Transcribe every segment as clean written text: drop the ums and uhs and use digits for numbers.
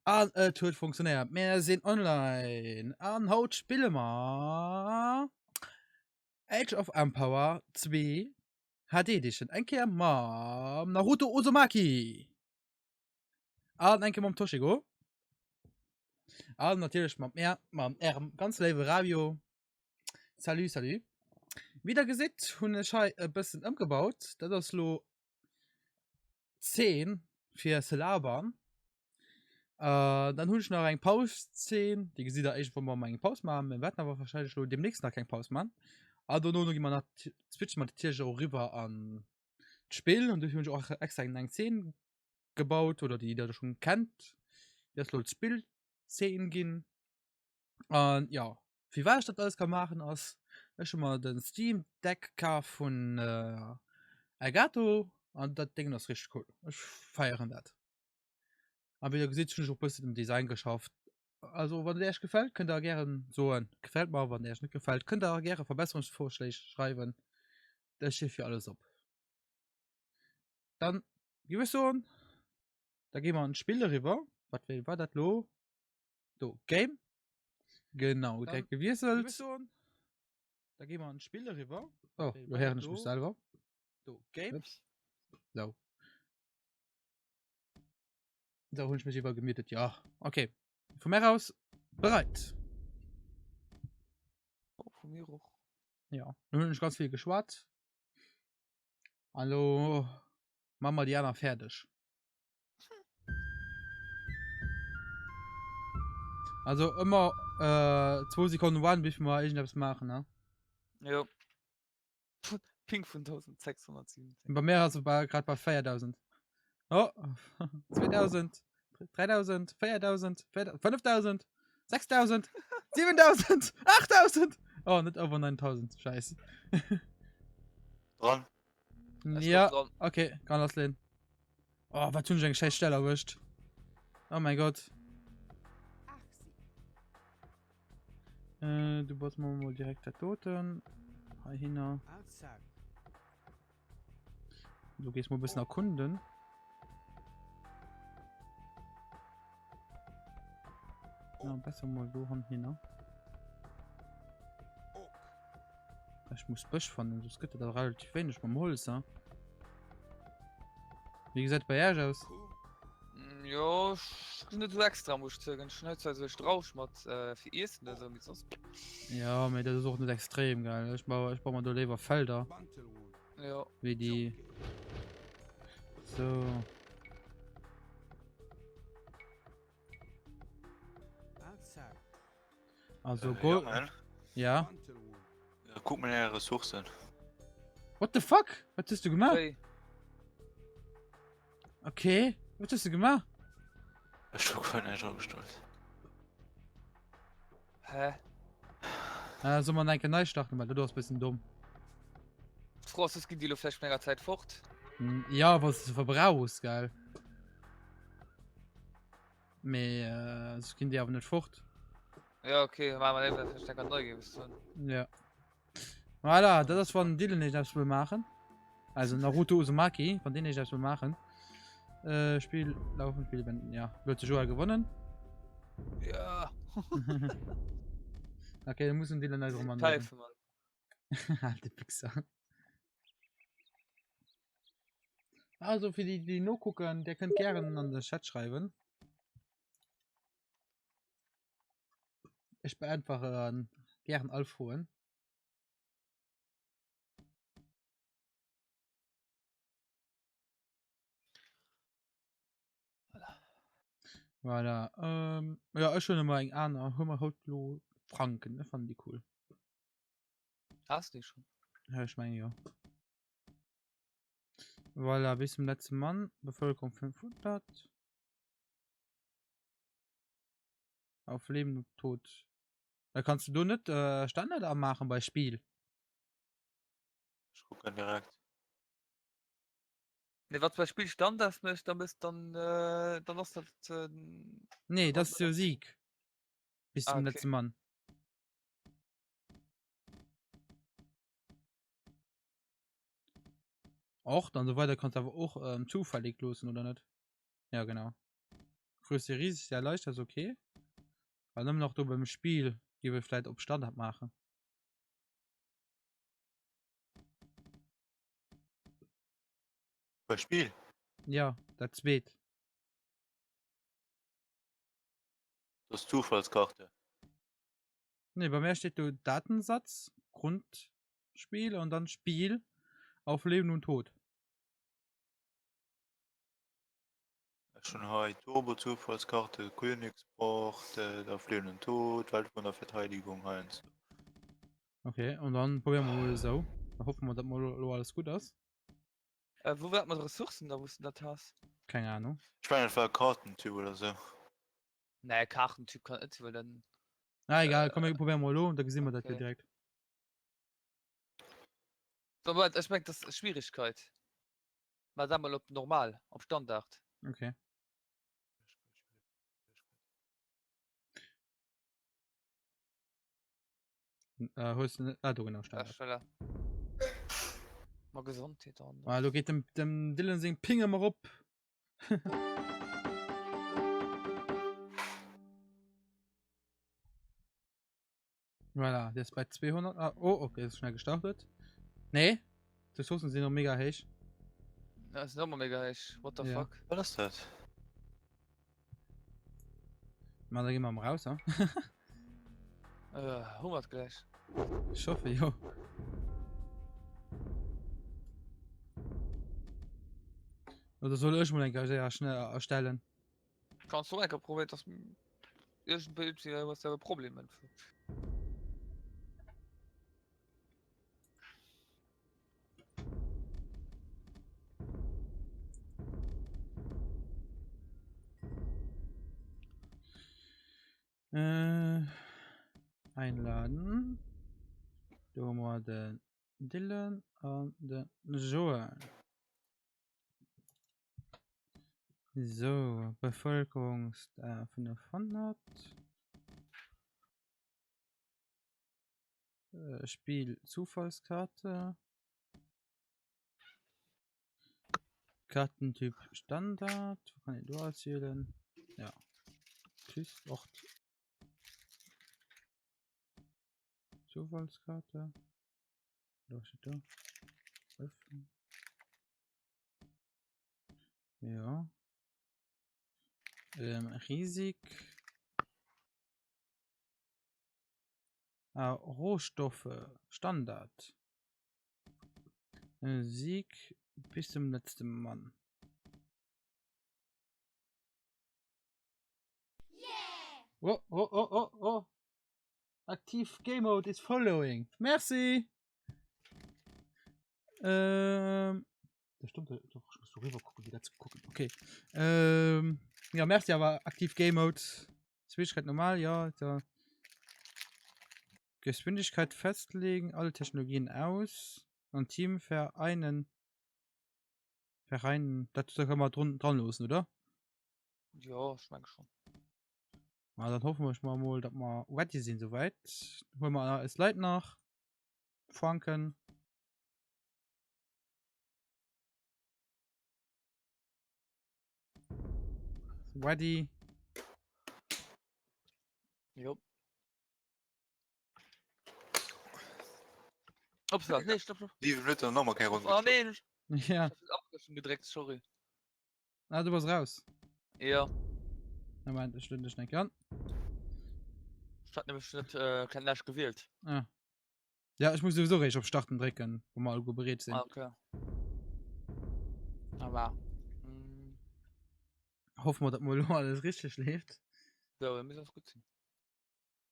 An et huet funktionéiert. Mir sinn online an haut spille mer Age of Empower 2 HD Edition. Eng Kéier mam Naruto Uzumaki an eng Kéier mam Toshiko an natierlech mat mär, mam ärem ganz léiwe Rabio. Salut, salut. Wéi der gesitt, hunn ech hei e bëssen ëmgebaut. Dat ass lo Zeen fir ze labern. Äh, dann hunn ech nach eng Pauszeen, déi gesitt der éischt, wa mer eng Paus maachen. Mir wäerten awer wahrscheinlech lo demnächst nach keng Paus maachen. A dono gi mer nach, switche mer natierlech och eriwwer an d'Spill. An dofir hunn ech och extra eng Zeen gebaut, oder déi der schonn kennt. Déi ass lo d'Spillzeen ginn. An ja, firwat ech dat alles ka maachen ass, ech hu mer den Steam Deck kaf vun äh, Elgato an dat Ding ass richteg cool. Ech feieren dat. A wéi der gesitt, hunn ech och bëssen um Design geschafft. Also wann et iech gefält, kënnt der gären soen, gefält mer, wann et iech net gefält, kënnt der gäre Verbesserungsvorschläg schreiwen. Ech si fir alles op. Dann géif ech soen, da gi mer an d'Spill eriwwer. Wat war dat lo? Do, Game. Genau, direkt gewiesselt. Da gi mer an d'Spill eriwwer. Oh, lo héieren ech mech selwer. Do, Game. Ups. So. Da hunn ech mech iwwer gemutet. Ja, okay. Vu mir aus bereit. Oh, vu mir och. Ja, nun hunn ech ganz vill geschwat. An lo ma mer déi aner fäerdeg. Also ëmmer äh, zwou Sekonnen warden, bis mer irgendetwas maachen, ne? Jo. Ping vun 1617. Bei mir ass et bei, grad bei 4000. Oh, 2000, 3000, 4000, 5000, 6000, 7000, 8000! Oh, net over 9000, scheiße. Dran. Ja, okay, kann das lehnen. Oh, wat hunn ech eng scheiß Stell erwëscht. Oh mein Gott. Äh, du baust mal mal direkt dat doten. Hei hinner. Du gehst mal ein bisschen erkunden. Ja, besser mal do hinner. Ech muss Bësch fannen, soss gëtt dat awer relativ wéineg mam Holz, hein? Wéi gesäit et bei Iech aus? Mm, Jo, ech sinn net esou extra, muss ech zouginn. Ech hunn hei zwar esou e Strauch mat äh, fir Iessen oder esou, mee soss. Ja, mee dat ass och net extrem, gell? Ech baue, ech baue mer do léiwer Felder, Jo. wéi déi. So. Also Äh, go. Jongen, Ja. äh, guck mal är Ressourcen. What the fuck? Wat hues du gemaach? Wéi? Okay. Wat hues du gemaach? Ech hu guer näischt agestallt. Hä? Äh, soll man enke nei starten, well du ass bëssen domm. D'Fro ass, soss ginn déi lo vläicht vun enger Zäit fort? Hm, Ja, was du verbrauchs, gell? Mee äh, ech ginn déi awer net fort. Ja, okay, ma mer eben fir Stecker neu ginn bis hunn. Ja. Voilà, dat ass wann Dylan nicht etwas will machen. Also Naruto Uzumaki, wann den nicht etwas will machen. Äh, Spiel laufen, Spiel beenden. Ja, wird de Joel gewonnen. Ja. Okay, dann muss den Dylan neu drum anmelden. Pfeife, Mann. Alte Pixar. Also fir déi, déi nokucken, der kënnt gären an de Chat schreiwen. Ech beäntwere gären all Froen. Voilà. Ähm, ja, ech hunn ëmmer eng aner. Hu mer haut lo Franken, ne fannen déi cool. Has du déi schon? Ja, ech menge jo. Voilà, bis zum letzten Mann. Bevölkerung 500. Auf Leben und Tod. Da kannst du do net äh, Standard anmachen bei Spiel. Ech kucken direkt. Ne, wat bei Spiel Standard mécht, dann bist dann äh, dann ass dat äh, Nee, das ist jo Sieg. Bis Ah, zum okay. letzten Mann. Och, dann so weiter kannst du aber och ähm, zufällig loossen, oder net? Ja, genau. Größe riesig, sehr leicht, das ist okay. Weil nëmmen nach do beim Spiel gi wir vielleicht op Standard machen. Bei Spiel? Ja, dat zweet. Das ist Zufallskarte. Nee, bei mir steht do Datensatz, Grundspiel und dann Spiel auf Leben und Tod. Ech hunn hei Turbo-Zufallskarte, Königsbord, Auf Leben und Tod, Weltwunderverteidigung heiansdo. Okay, und dann probieren wir mal so. Da hoffen wir, dass mal lo alles gut ass. Äh, wou war dat mat Ressourcen da, wou s du dat has? Keng Ahnung. Ech mengen et war e Kartentyp oder sou. Nee, Kartentyp kann et net sinn, well dann. Ah, egal, komm, mir probieren mal lo und da gesinn wir dat jo Okay. direkt. So, Moment, ech meng, das ist Schwierigkeit. Mach dat mal op normal, op Standard. Okay. Äh, hues du net? Ah, do genau, Standard. Voilà. Ma Gesondheet an. Ah, lo geet dem, dem Dylan seng Ping ëmmer op. Voilà, der ist bei 200. Ah, oh, okay, ist schnell gestartet. Nee, die Ressourcen sind noch mega héich. Das ist nochmal mega héich. What the Ja. fuck? Wat ass dat? Ma da gehen wir mal raus, ha? Äh, hu mer gleich. Ich hoffe, jo. Oder soll ich mal eng Kéier schnell erstellen? Kannst du enker probéieren, dass irgend was selber Problem Äh, einladen. Do hu mer den Dylan an den Joël. So, Bevölkerungs äh, 500. Äh, Spiel Zufallskarte. Kartentyp Standard. Wo kann ich do auswählen? Ja. Tschüss, Ort. Zufallskarte. Was steht da? Öffnen. Ja. Ähm, riesig. Ah, Rohstoffe. Standard. Äh, Sieg bis zum letzten Mann. Oh, oh, oh, oh, oh. Aktiv Game Mode is following. Merci. Ähm, da stimmt, doch, ich muss rüber gucken, wieder zu gucken. Okay. Ähm, ja, merci, aber aktiv Game Mode. Schwierigkeit normal, ja. Da. Geschwindigkeit festlegen, alle Technologien aus und Team vereinen. Vereinen, das können wir dran, dran losen, oder? Ja, ich meine schon. Ma dann hoffen wir mal mol, dat mer ready sinn soweit. Huele mer eis Leit nach. Franken. Ready. Jo. Upsala, nee, stopp, stopp. 7 Minutten an nochmal keng Ronn Oh nee, ich Ja. hab Abbrüchen gedréckt, sorry. Ah, du bass raus. Ja. Moment, ech lueden dech eng Kéier an. Ech hat nämlech net äh, kein Lasch gewielt. Ah. Ja, ech muss sowieso réischt op Starten drécken, wa mer alleguer bereet sinn. Ah, okay. Aber. Mm, Hoffe mer, datt mol elo alles richteg leeft. so, mir muss gut sinn.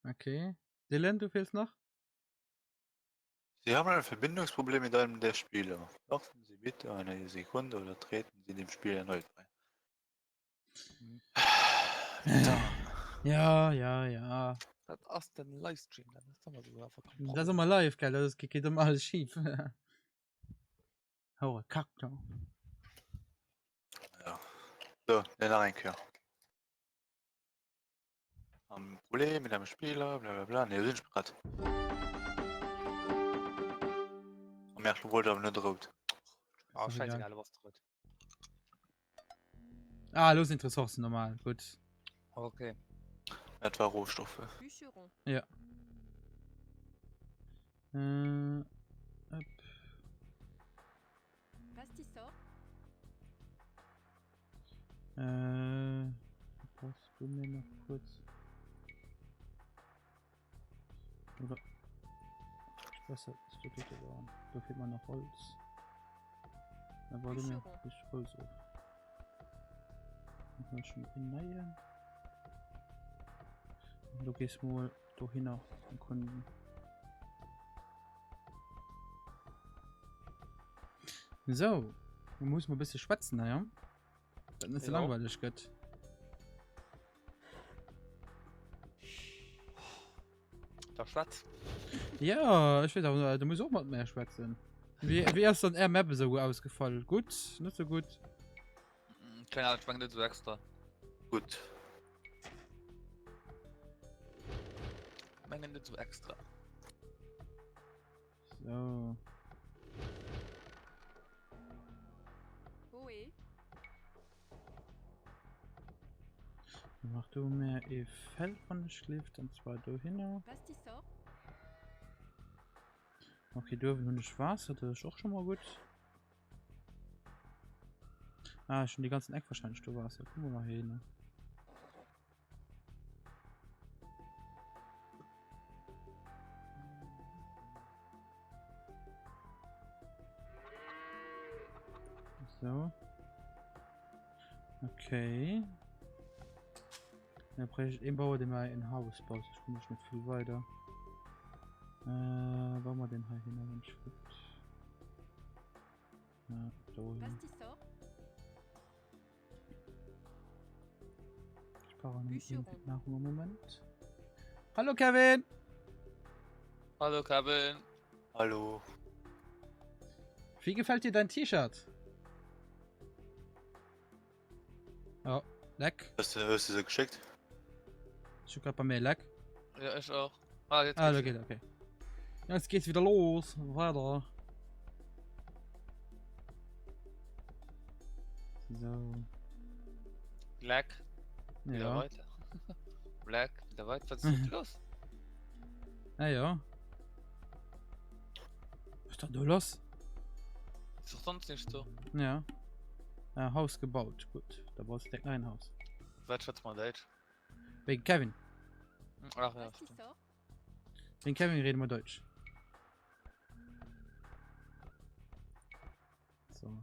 Okay. Dylan, du feels nach? Sie haben ein Verbindungsproblem mit einem der Spieler. Warten Sie bitte eine Sekunde oder treten Sie dem Spiel erneut bei. Ja, ja, ja. Dat ass den Livestream, dat ass ëmmer sou einfach kein Dat ass Problem. ëmmer live, gell? Dat geet ëmmer alles schif. Houre Kack, du. Ja. So, dann nach eng Kéier. Am Problem mit einem Spieler, bla bla bla. Ne, sinn ech bereit. Am Merkel wollt awer net rout. Ah, Ass scheißegal, egal. was rout. Ah, lo sinn d'Ressourcen normal. Gutt. Okay. Dat war Rohstoffe. Bûcheron. Ja. Äh, up. Bastisseur. Äh, brauchst du mir noch kurz? Oder ich besser ist der dritte da. Da fehlt mir noch Holz. Da warte mir ich Holz auf. Machen schon in neue. Du gehst mal dohinner den Kunden. So, man muss mal ein bisschen schwätzen, naja. Dann ist ja. langweilig gëtt. Da schwätz. Ja, ich weiß auch, du musst auch mal mehr schwätzen. Wie, wie ist dann Air Map so ausgefallen? Gut, nicht so gut. Hm, keine Ahnung, ich mag nicht so extra. Gut. Mengen net so extra. So. Mach du mir e Feld von der Schlift und zwar do hin. Okay, dürfen hun ich Wasser, das ist auch schon mal gut. Ah, schon die ganzen Eck wahrscheinlich du Wasser. Gucken wir mal hier hin. So. Okay. Da brauche ich einen Bauer, der mir ein Haus baut. Ich komme nicht viel weiter. Äh, bauen wir den hier hin, wenn ich gut. Ja, da hin. Ich brauche noch Nahrung im Moment. Hallo Kevin! Hallo Kevin! Hallo! Wie gefällt dir dein T-Shirt? Ja, leck. Hast du, hast du so geschickt? Ich grad bei mir leck. Ja, ich auch. Ah, jetzt ah, geht, okay. Jetzt geht's wieder los. Weiter. So. Black. Ja. Wieder weiter. Black, wieder weiter. Was ist denn los? Ah ja. Was ist denn da los? Ist doch sonst nicht so. Ja. Äh, Haus gebaut. Gut, da baust du direkt ein Haus. Was schätzt man Deutsch? Wegen Kevin. Ach ja. Stimmt. Wegen Kevin reden wir Deutsch. So.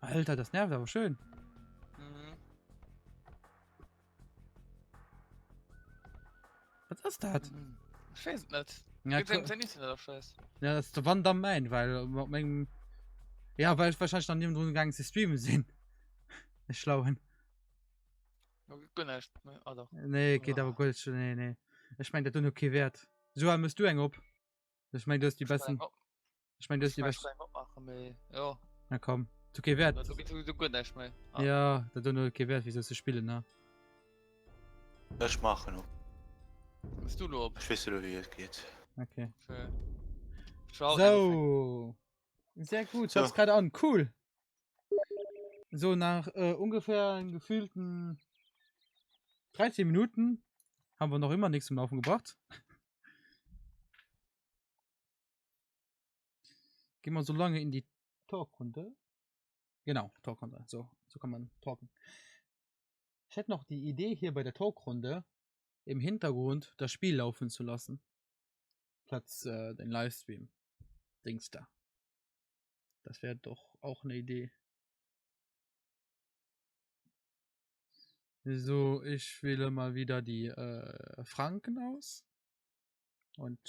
Alter, das nervt aber schön. Mhm. Was ist das? Mhm. Ich weiß nicht. Ja, ja, das ist der Van Damme mein, weil mein, ja, weil ich wahrscheinlich noch niemand gegangen zu streamen sehen. Ich schlauen. Nee, geht aber gut. Nee, nee. Ich meine, der tut okay Wert. So musst du eng op. Ich meine, du hast die besten. Ich meine, du hast die besten. Ja. Na komm. Okay Wert. Ah. Ja, dat huet kee Wert, wéi ze spillen ne. Ech maachen op. Bist du lo op? Ech weess elo wéi et geet. Okay. Okay. So. Sehr gut, ich So. hab's gerade an. Cool. So, nach äh, ungefähr gefühlten 13 Minuten haben wir noch immer nichts zum Laufen gebracht. Gehen wir so lange in die Talkrunde. Genau, Talkrunde. So, so kann man talken. Ich hätte noch die Idee hier bei der Talkrunde im Hintergrund das Spiel laufen zu lassen. Platz äh, den Livestream. Dings da. Das wäre doch auch eine Idee. So, ich wähle mal wieder die äh, Franken aus. Und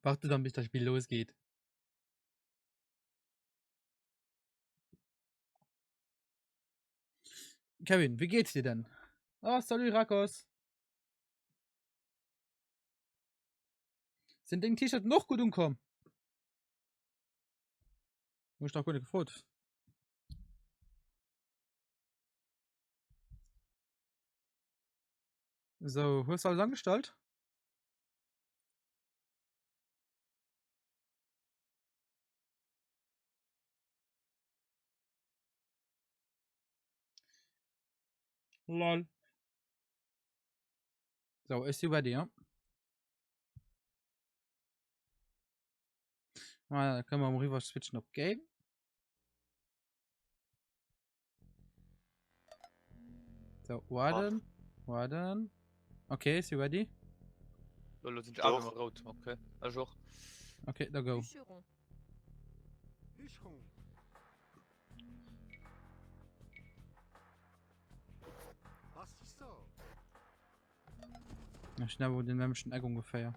warte dann, bis das Spiel losgeht. Kevin, wie geht's dir denn? Ah, oh, salut Rakos. Sind den T-Shirt noch gut umkommen? Muss ich doch gut gefreut. So, hues du alles angestallt? Lol. So, ech si ready, ja. Ah, da können wir mal rüber switchen op Game. So, warten, warten. Okay, si ready? Lo sinn ech awer rout, okay. Ech och. Okay, da go. Bûcheron. Bûcheron. Bâtisseur. Ech sinn awer den nämlechten Eck ongeféier.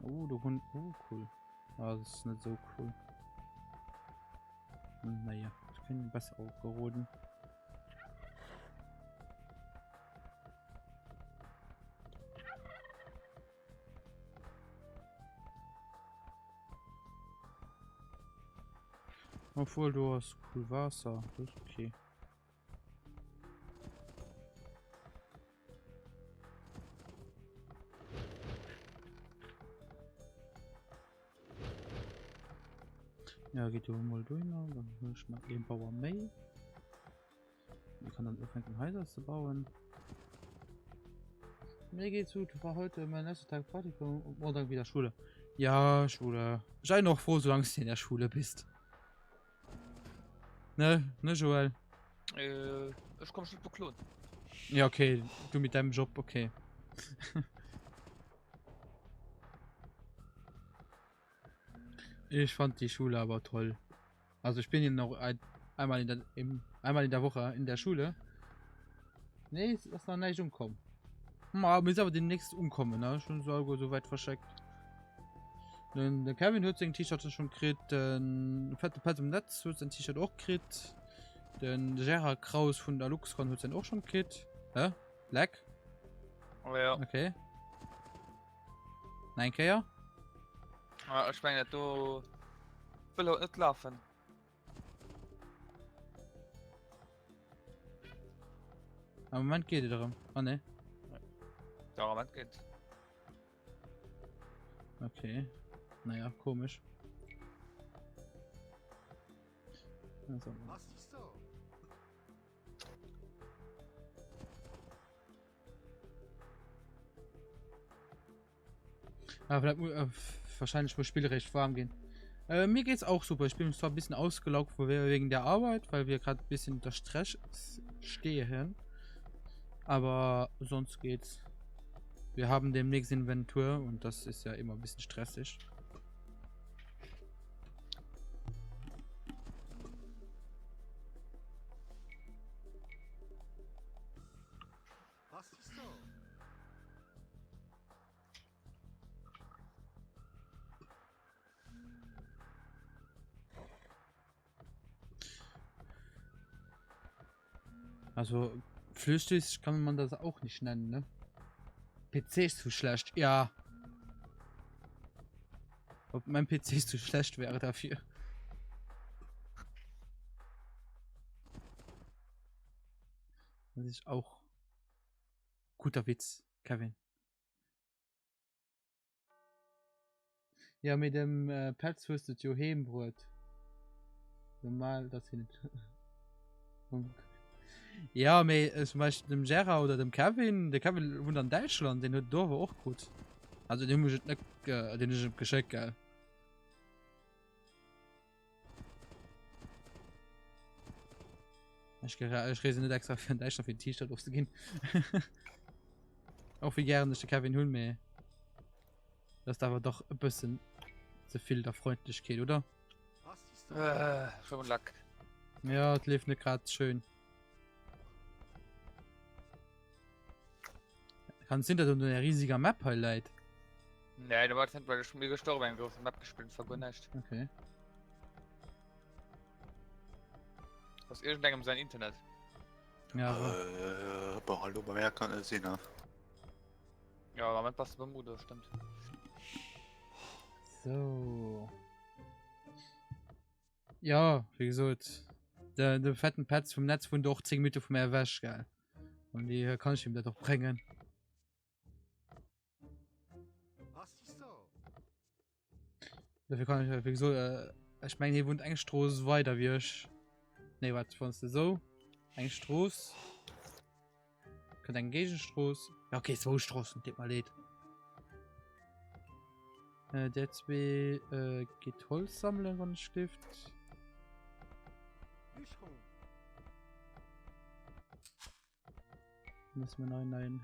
Oh, do hunn. Oh, cool. Ah, das ist net so cool. Hm, naja, ich kann besser aufgeroden. Obwohl du hast cool Wasser, das ist okay. Ja, geht jo mol dohinner, dann hunn ech nach een Bauer méi. Ich kann dann ufänken Häuser ze bauen. Mir geht's gut, war heute mein letzter Tag Praktikum und morgen wieder Schule. Ja, Schule. Sei noch froh, solange du in der Schule bist. Ne, ne Joel? Äh, ech komm schon beklon. Ja, okay, du mit deinem Job, okay. Ich fand die Schule aber toll. Also ich bin hier noch ein, einmal in der im, einmal in der Woche in der Schule. Nee, es ist noch nicht umkommen. Hm, aber mir ist aber demnächst umkommen, ne? Schon so, so weit verschickt. Den, den Kevin huet seng T-Shirten schon kritt, den fette Petz um Netz huet sein T-Shirt och kritt, den Gerard Kraus vun der Luxcon huet sein och schon kritt. Hä? Leck? Oh, ja. Okay. Nein, Kéier? Ah, ech mengen dat do wëll haut net lafen. Am Moment geet et erëm. Ah ne. Ja, am Moment geet. Okay. Naja, komisch. Also. Ah, vielleicht, äh, wahrscheinlich muss Spiel recht warm gehen. Äh, mir geht's auch super. Ich bin zwar ein bisschen ausgelaugt wegen der Arbeit, weil wir gerade ein bisschen unter Stress stehen. Aber sonst geht's. Wir haben demnächst Inventur und das ist ja immer ein bisschen stressig. Also flüchtig kann man das auch nicht nennen, ne? PC ist zu schlecht, ja. Ob mein PC zu schlecht wäre dafür. Das ist auch guter Witz, Kevin. Ja, mit dem äh, Petz hues du jo heem bruet. Normal, dass hien net. Ja, mee äh, zum Beispiel dem Gerard oder dem Kevin, de Kevin wunnt an Däitschland, den huet do awer och krut. Also den hunn ech et net, äh, den hunn ech et geschéckt, gell. Ech, ech reese net extra fir an Däitschland fir en T-Shirt ofzeginn. Och wéi gären ech de Kevin hunn, mee das ist awer dach e bëssen ze vill der Freundlechkeet, oder? Äh, schon Lack. Ja, et leeft net grad schön. Kann sinn, dat un der riesiger Map hei läit. Nee, du warst nicht, weil ich mir gestorben eng große Map gespielt, war gar nicht. Okay. Aus irgendengem sein Internet. Ja, aber Äh, boah, hallo, bei mir kann es sinn, ne? Ja, Moment passt beim Udo, stimmt. So. Ja, wéi gesot, de, de fetten Petz vum Netz wunnt och 10 Minutte vu mär ewech, gell. An déi kann ech him dat och bréngen. Dofir kann ech, wéi gesot, äh, ech mengen hie wunnt eng Strooss weider wéi ech. Nee, wat, wann s de esou eng Strooss. Kënnt eng Géigestrooss. Ja, okay, zwou Stroossen, deet mer leed. Äh, der zwee äh, geht Holz sammeln, wann es schläft. Müssen wir nein, nein.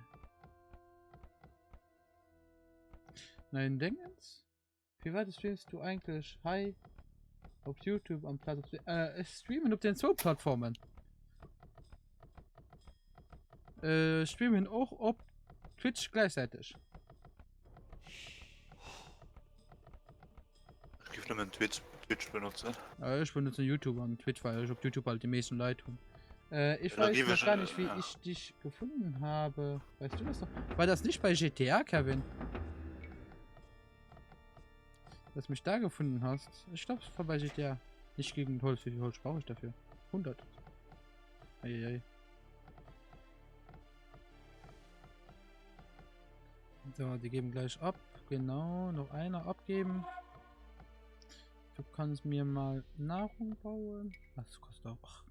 Nein, Dingens? Firwat streamst du eigentlech hei op Youtube amplaz op äh, ech streamen op den zwou Plattformen. Äh, streamen och op Twitch gläichzäiteg. Ech giff nëmmen Twitch, Twitch benotzen. Äh, ech benutzen YouTube an Twitch, weil ech op YouTube halt die meisten Leit hunn. Äh, ich Ja, da weiß gebe noch ich, gar äh, nicht, wie ja. ich dich gefunden habe. Weißt du das noch? War das nicht bei GTA, Kevin? Dass du mich da gefunden hast. Ich glaube, es war bei GTA. Nicht gegen Holz. Wie viel Holz brauche ich dafür? 100. Eieiei. So, die geben gleich ab. Genau, noch einer abgeben. Du kannst mir mal Nahrung bauen. Ach, das kostet auch. Ach,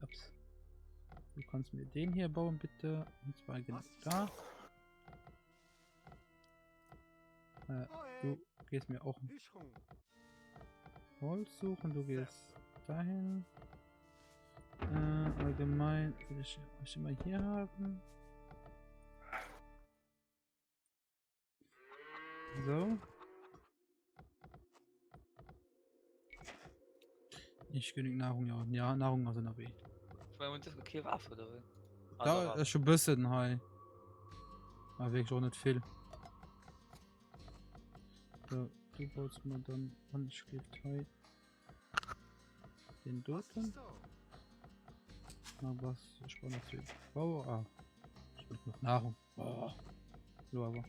ups. Du kannst mir den hier bauen, bitte. Und zwar genau da. Äh, du gehst mir auch Holz suchen. Du gehst dahin. Äh, allgemein will ich euch immer hier haben. So. Nicht genügend Nahrung, ja. Ja, Nahrung also nach weh. Ich meine, und das okay Waffe oder wie? Ah, Da Waffe. ist schon ein bisschen high. Aber wirklich auch nicht viel. So, du baust mal dann Handschrift high. Den Doten. Na was, ich brauche noch viel. Bau, ah. Ich brauche noch Nahrung. Oh. So, aber.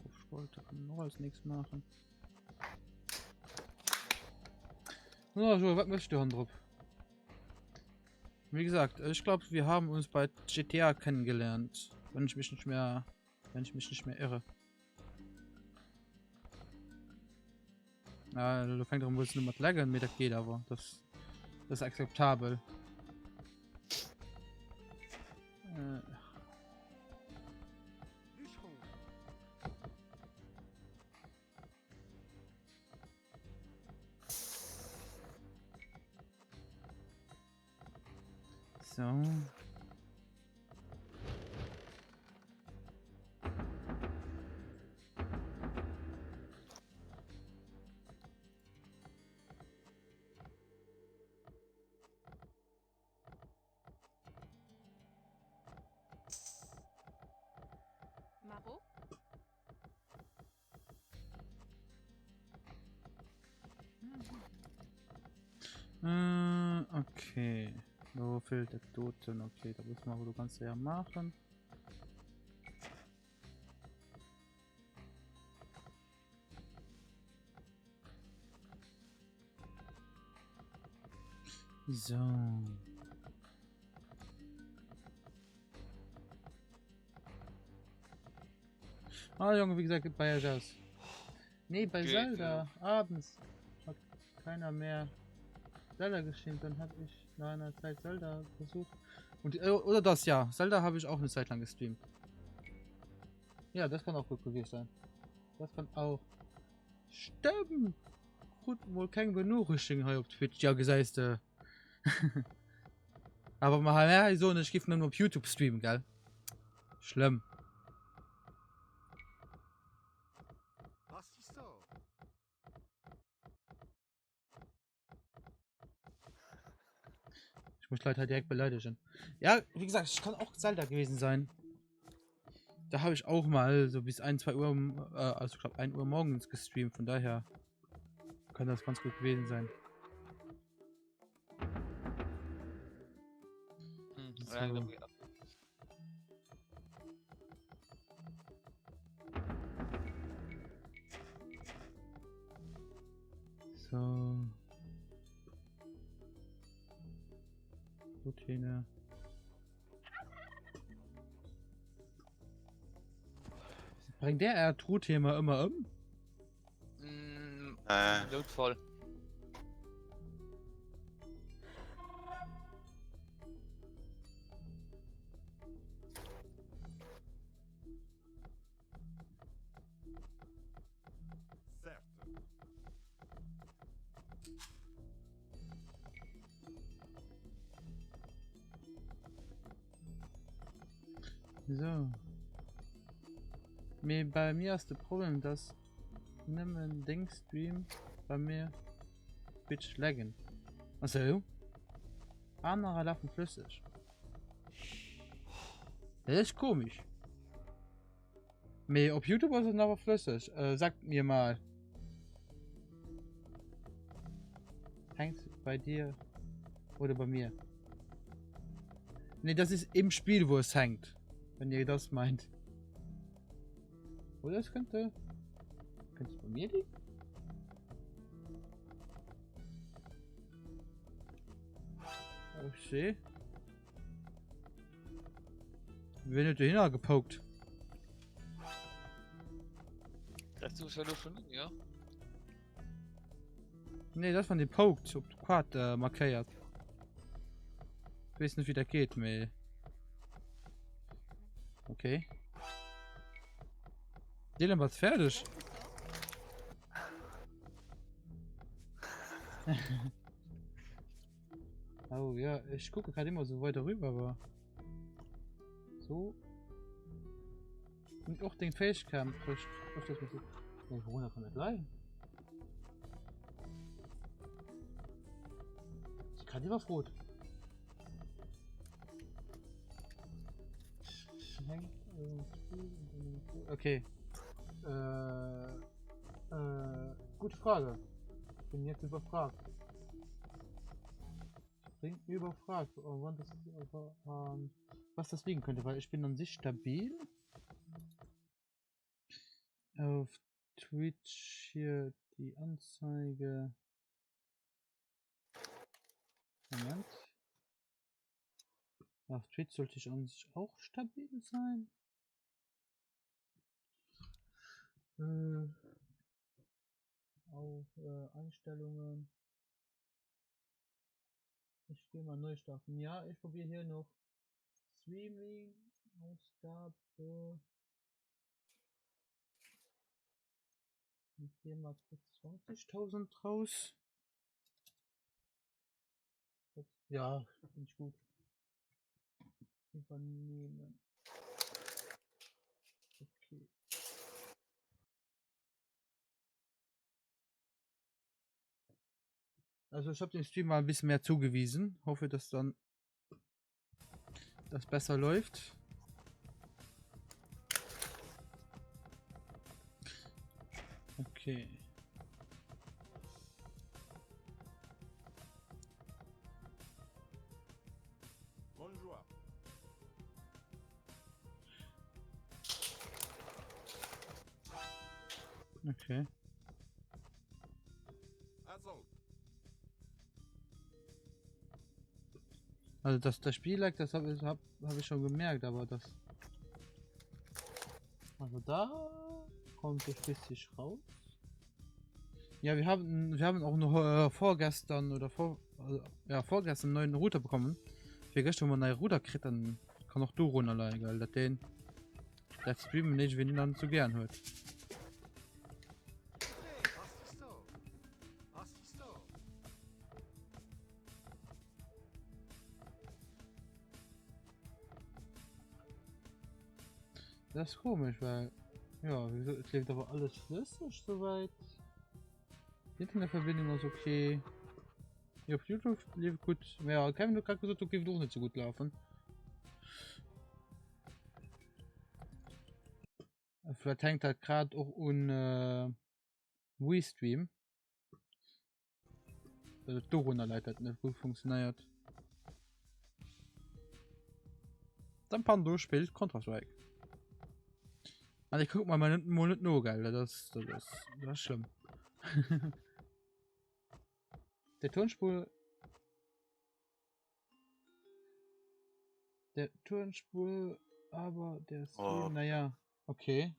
Ich wollte kann noch als nichts machen. So, so, was möchtest du denn drauf? Wie gesagt, ich glaube, wir haben uns bei GTA kennengelernt. Wenn ich mich nicht mehr, wenn ich mich nicht mehr irre. Na, du fängt darum, willst du nur mit laggen, mir das geht aber. Das, das ist akzeptabel. Äh. So. Maro? Äh, okay. So fehlt der Toten. Okay, da muss man du kannst ja machen. So. Ah, Junge, wie gesagt, bei Jazz. Nee, bei Geht, Zelda. Abends hat keiner mehr Zelda geschrieben. Dann habe ich nach einer Zeit Zelda versucht. Und, äh, oder das, ja. Zelda habe ich auch eine Zeit lang gestreamt. Ja, das kann auch gut gewesen sein. Das kann auch. Stimmt! Gut, wohl kein Benachrichtigung hier auf Twitch. Ja, geseist du. Aber mal ja, so, ich gebe nur auf YouTube streamen, gell? Schlimm. Was ist so? Ich muss Leute halt direkt beleidigen. Ja, wie gesagt, es kann auch Zelda gewesen sein. Da habe ich auch mal so bis 1, 2 Uhr, äh, also ich glaube 1 Uhr morgens gestreamt. Von daher kann das ganz gut gewesen sein. Hm, So. ja, glaub ich, ja. So. Routine. Bringt der er Truthema immer um? Mm, Äh, Notfall. So. Mee bei mir ass de Problem, dass nëmmen deng Stream bei mir Twitch laggen. Also anerer lafen flësseg. Dat ass komisch. Mee op Youtube ass et awer flësseg. Äh, sagt mir mal. Hängt bei dir oder bei mir? Nee, das ist im Spiel, wo es hängt. Wenn ihr das meint. Oder es könnte. Könnte es bei mir liegen? Okay. Wen huet dohinner gepokt? Greifst du schon schon un, ja? Nee, das van die pokt op Quad äh, markéiert. Ich weiß nicht wie dat geht, mee. Okay. Dylan, was fertig? Oh ja, ich gucke gerade immer so weiter rüber, aber so. Und auch den Facecam kriegt öfters mit. Nee, worunter kann das leiden? Ich kann überfrot. Okay. Äh, äh, gute Frage. Bin jetzt überfragt. Bin überfragt, wann das, ähm, was das liegen könnte, weil ich bin an sich stabil. Auf Twitch hier die Anzeige. Moment. Auf Twitch sollte ich an sich auch stabil sein. Äh, auf äh, Einstellungen. Ich gehe mal neu starten. Ja, ich probiere hier noch Streaming, Ausgabe. Ich gehe mal kurz 20.000 raus. Ja, finde ich gut. Übernehmen. Okay. Also ich habe dem Stream mal ein bisschen mehr zugewiesen. Hoffe, dass dann das besser läuft. Okay. Bonjour. Okay. Also dass das Spiel lag, das habe hab, hab ich schon gemerkt, aber das. Also da kommt es richtig raus. Ja, wir haben wir haben auch noch äh, vorgestern oder vor also, ja vorgestern einen neuen Router bekommen. Fir gëschter hu mer neie Router kritt, dann kann och dorunner leien, gell, dat deen dat Streamen iergendwéi net an ze gären huet. Dat ass komesch, well jo, wéi gesot, et leeft awer alles flësseg souwäit. D'Internetverbindung ass okay. Jo, op Youtube leeft gutt. Mä ja, Kevin huet grad gesot, do géif et och net sou gutt lafen. Vläit hänkt dat grad och un äh, Restream. Dass et dorunner läit, dat net gutt funktionéiert. Den Pando spillt Counter-Strike. An ich guck mal mal net, mal net no, gell? Dat ass, dat ass, dat ass schlëmm. Der Tonspur. Der Turnspur, aber der Stream, oh. naja, okay.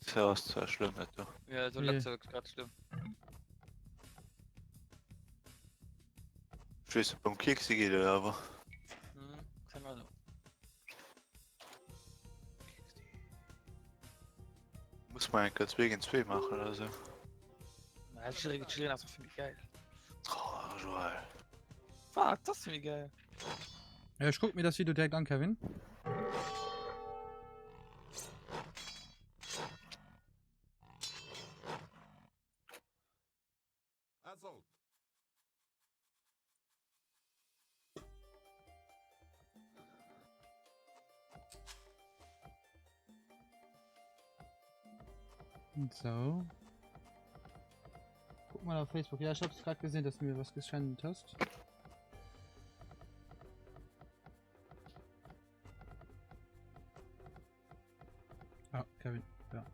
Das ass zwar schlëmm, dat do. Ja, so nee. grad schlëmm. Ich weess net, beim Kieksi geet et awer. Hm, keine Ahnung. Muss man enker 2 géint 2 maachen oder sou. Na, Chillen géint Chillen ass och vill méi gäil. Oh, Joël. Wat? Dat ass vill méi gäil. Ja, ech kuck mir das Video direkt an, Kevin. Assault. So. Guck mal auf Facebook. Ja, ich hab's gerade gesehen, dass du mir was geschenkt hast. Ah, Kevin, ja.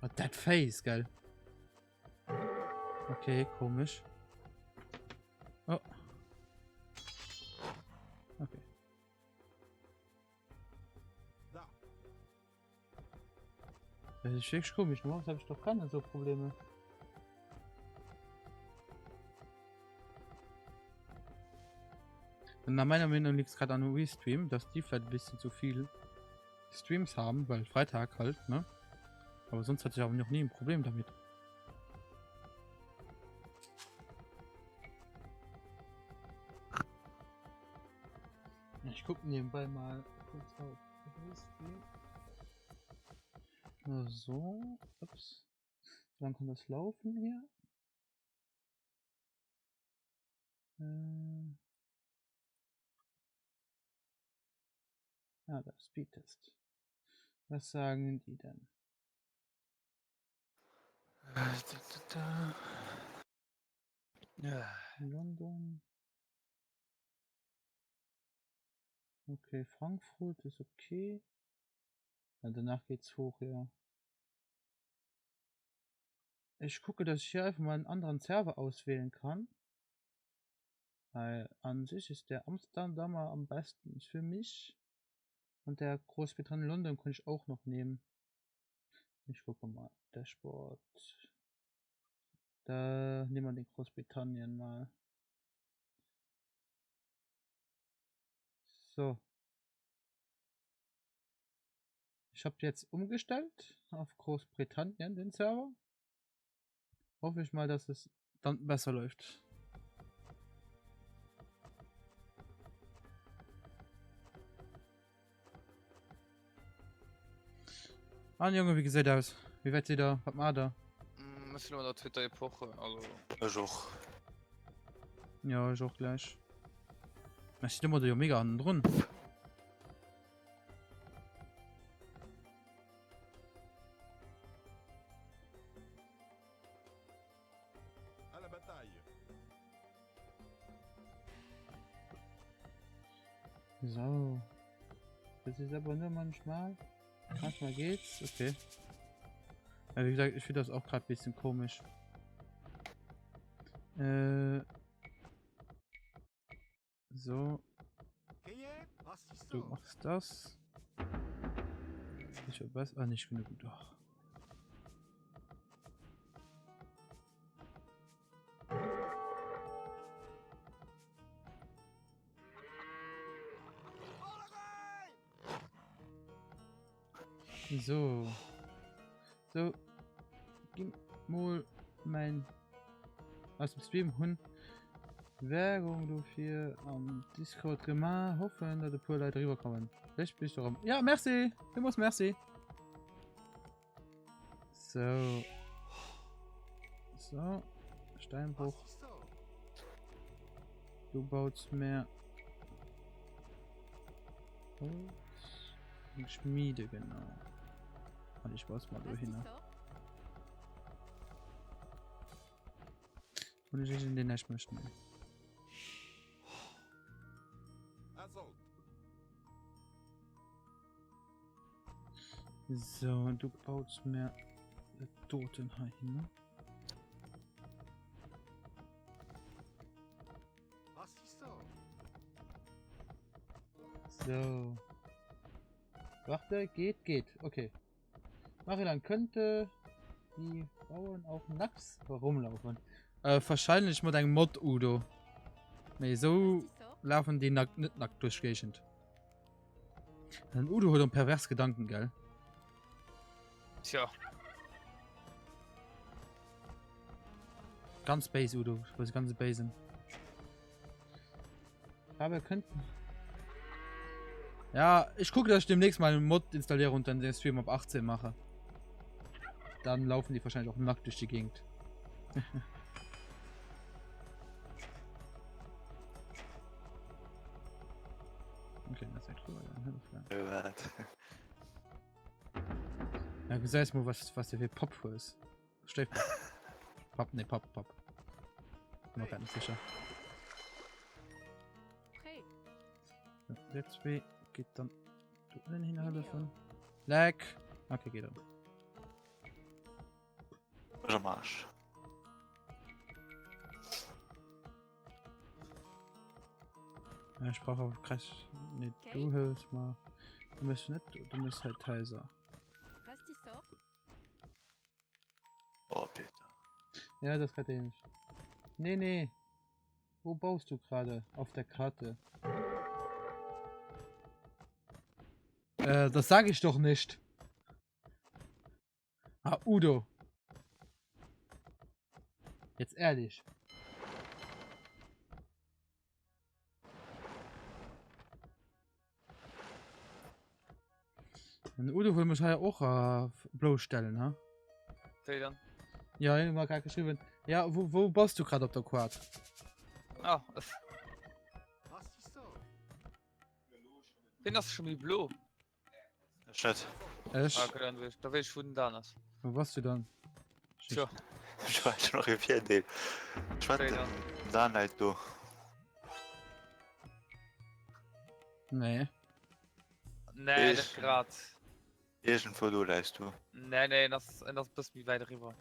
Oh, that face, geil. Okay, komisch. Oh. Okay. Da. Das ist wirklich komisch, ne? habe ich doch keine so Probleme. Und nach meiner Meinung liegt es gerade an Restream, dass die vielleicht ein bisschen zu viel Streams haben, weil Freitag halt, ne? Aber sonst hatte ich auch noch nie ein Problem damit. Ich gucke nebenbei mal kurz auf Restream. So, ups. Wann kann das laufen hier? Äh. Ah, da Speedtest. Was sagen die denn? Ja. London. Okay, Frankfurt ist okay. Ja, danach geht's hoch, ja. Ich gucke, dass ich hier einfach mal einen anderen Server auswählen kann. Weil an sich ist der Amsterdamer am besten für mich. Und der Großbritannien London kann ich auch noch nehmen. Ich gucke mal. Dashboard. Da nehmen wir den Großbritannien mal. So. Ich habe jetzt umgestellt auf Großbritannien den Server. Hoffe ich mal, dass es dann besser läuft. An Junge, wie gesäit aus? Wéi wäit sidd der? Wat maacht der? Ech sinn elo an der zweeter Epoche, also. Ech och. Ja, ech och gläich. Mä ech sinn domadder jo mega hannendrun. À la bataille. So. Das ist aber nur manchmal. Manchmal geht's. Okay. Ja, wie gesagt, ich finde das auch gerade ein bisschen komisch. Äh. So, du machst das. Ich hab was. Ah, nicht genug. Doch. So. So. Gib mal mein aus dem Stream hunn Werbung dofir am Discord gemaach. Hoffen, datt e puer Leit eriwwer kommen. Vläicht bis du erëm. Ja, merci! Villmools merci! So. So. Steinbruch. Du baust mehr Holz. Und Schmiede, genau. Und ich baue mal do hin. Und ich in den nicht möchten. So, du baust mehr Toten hin. Ne? So. Warte, geht, geht. Okay. Marilan könnte die Bauern auch nackt rumlaufen. Äh, wahrscheinlich mit engem Mod, Udo. Nee, so laufen die nackt, net nackt durch Gegend. Den Udo huet pervers Gedanken, gell? Tja. Ganz base, Udo. Ich weiß ganz base. Aber könnten. Ja, ich gucke, dass ich demnächst mal einen Mod installiere und dann den Stream ab 18 mache. Dann laufen die wahrscheinlich auch nackt durch die Gegend. okay, das ist cool. Wat? Ja, gesäis mol was was fir Pop hues. Stéif Pop nee Pop Pop. Bin mer grad net sécher. Der zwee geet dann do ënnen hin hëllefen. Leck! Okay, geet erëm. Ech am Arsch. Ja, ich brauche auch gleich. Nee, du hilfst mal. Du musst nicht, du musst halt Häuser. Oh, Peter. Ja, das kann ich nicht. Nee, nee. Wo baust du gerade? Auf der Karte. Äh, das sage ich doch nicht. Ah, Udo. Jetzt ehrlich. Den Udo will mich ja auch äh, bloßstellen, ha? Wéi dann? Ja, hien huet mer grad geschriwwen. Ja, wou, wou bass du grad op der Quad? Ah, Wien ass scho méi blo? Ech net. Ech. Ah, okay, dann weess, da weess ech wou den Dan ass. Wou bass du dann? Tjo. Ech war schon nach e Virdeel. Ech war Wéi dann? Dan läit do. Nee. Nee, Ich- net grad. Iergendwou do läis du. Nee, nee, en ass, en ass e bësse méi wäit eriwwer.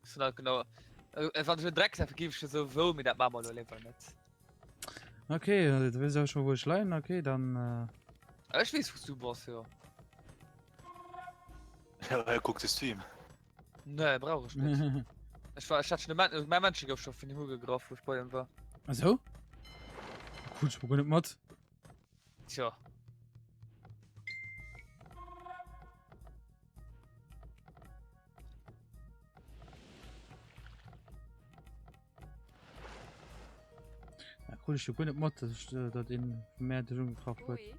Ech hunn halt genau. Äh, wann ech en Drecksäffe géif ech jo sou wou, mee dat maache mer elo léiwer net. Okay, du weess awer scho wou ech leien, okay, dann. Äh... Ech weess wou s du bass, jo. Ja, well kuck de Stream. Nee, brauch ech net. Ech war, ech hat schon de Men mäi Männche gouf scho vun him ugegraff, wou ech bei him war. Ach so? Krut ech mol guer net mat. Tja. Ja, krut ech jo guer net mat, dass ech, äh, dat een vun mär dech ugegraff huet. Oui.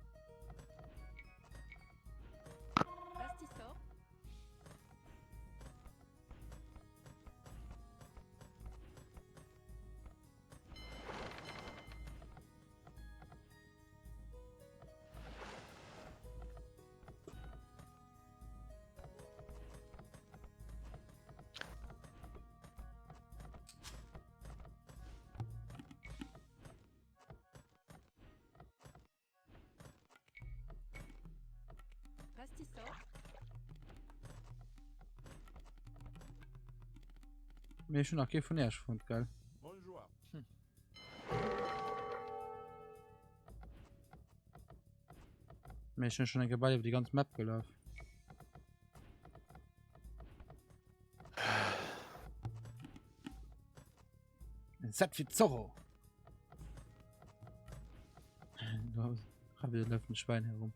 Bastissor. Mee ech hunn nach kee vun Äerch fonnt, gell? Hm. Mee ech hunn schon eng Gebai iwwer déi ganz Map gelaf. En Z wie Zorro. Da wieder läuft ein Schwein herum.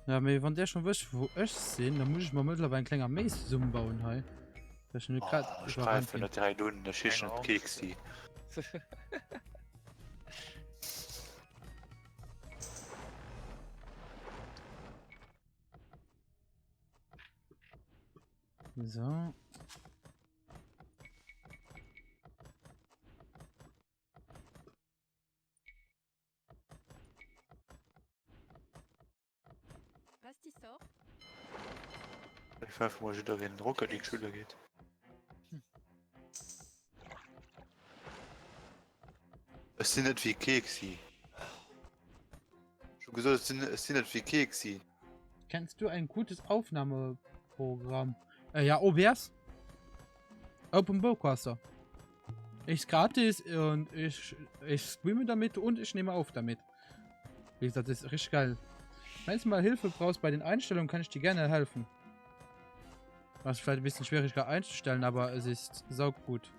Ja, mee wann der schon wësst wou ech sinn, dann muss ich mer mëttlerweil eng kleng Arméi zesummenbauen hei. Dass ich net grad Oh, ech überrannt gräifen ginn. net direkt un, ech heeschen Keine net Keksi. So. Bastissor. Ech werfe mol jiddereen den Rocket League spille geet. Ech sinn net wéi Keksi. Ech hu gesot, ech sinn, ech sinn net wéi Keksi. Kennst du ein gutes Aufnahmeprogramm? Äh, ja, OBS. Open Broadcaster. Ist gratis und ich, ich streame damit und ich nehme auf damit. Wie gesagt, das ist richtig geil. Wenn du mal Hilfe brauchst bei den Einstellungen, kann ich dir gerne helfen. Was vielleicht ein bisschen schwieriger einzustellen, aber es ist saugut.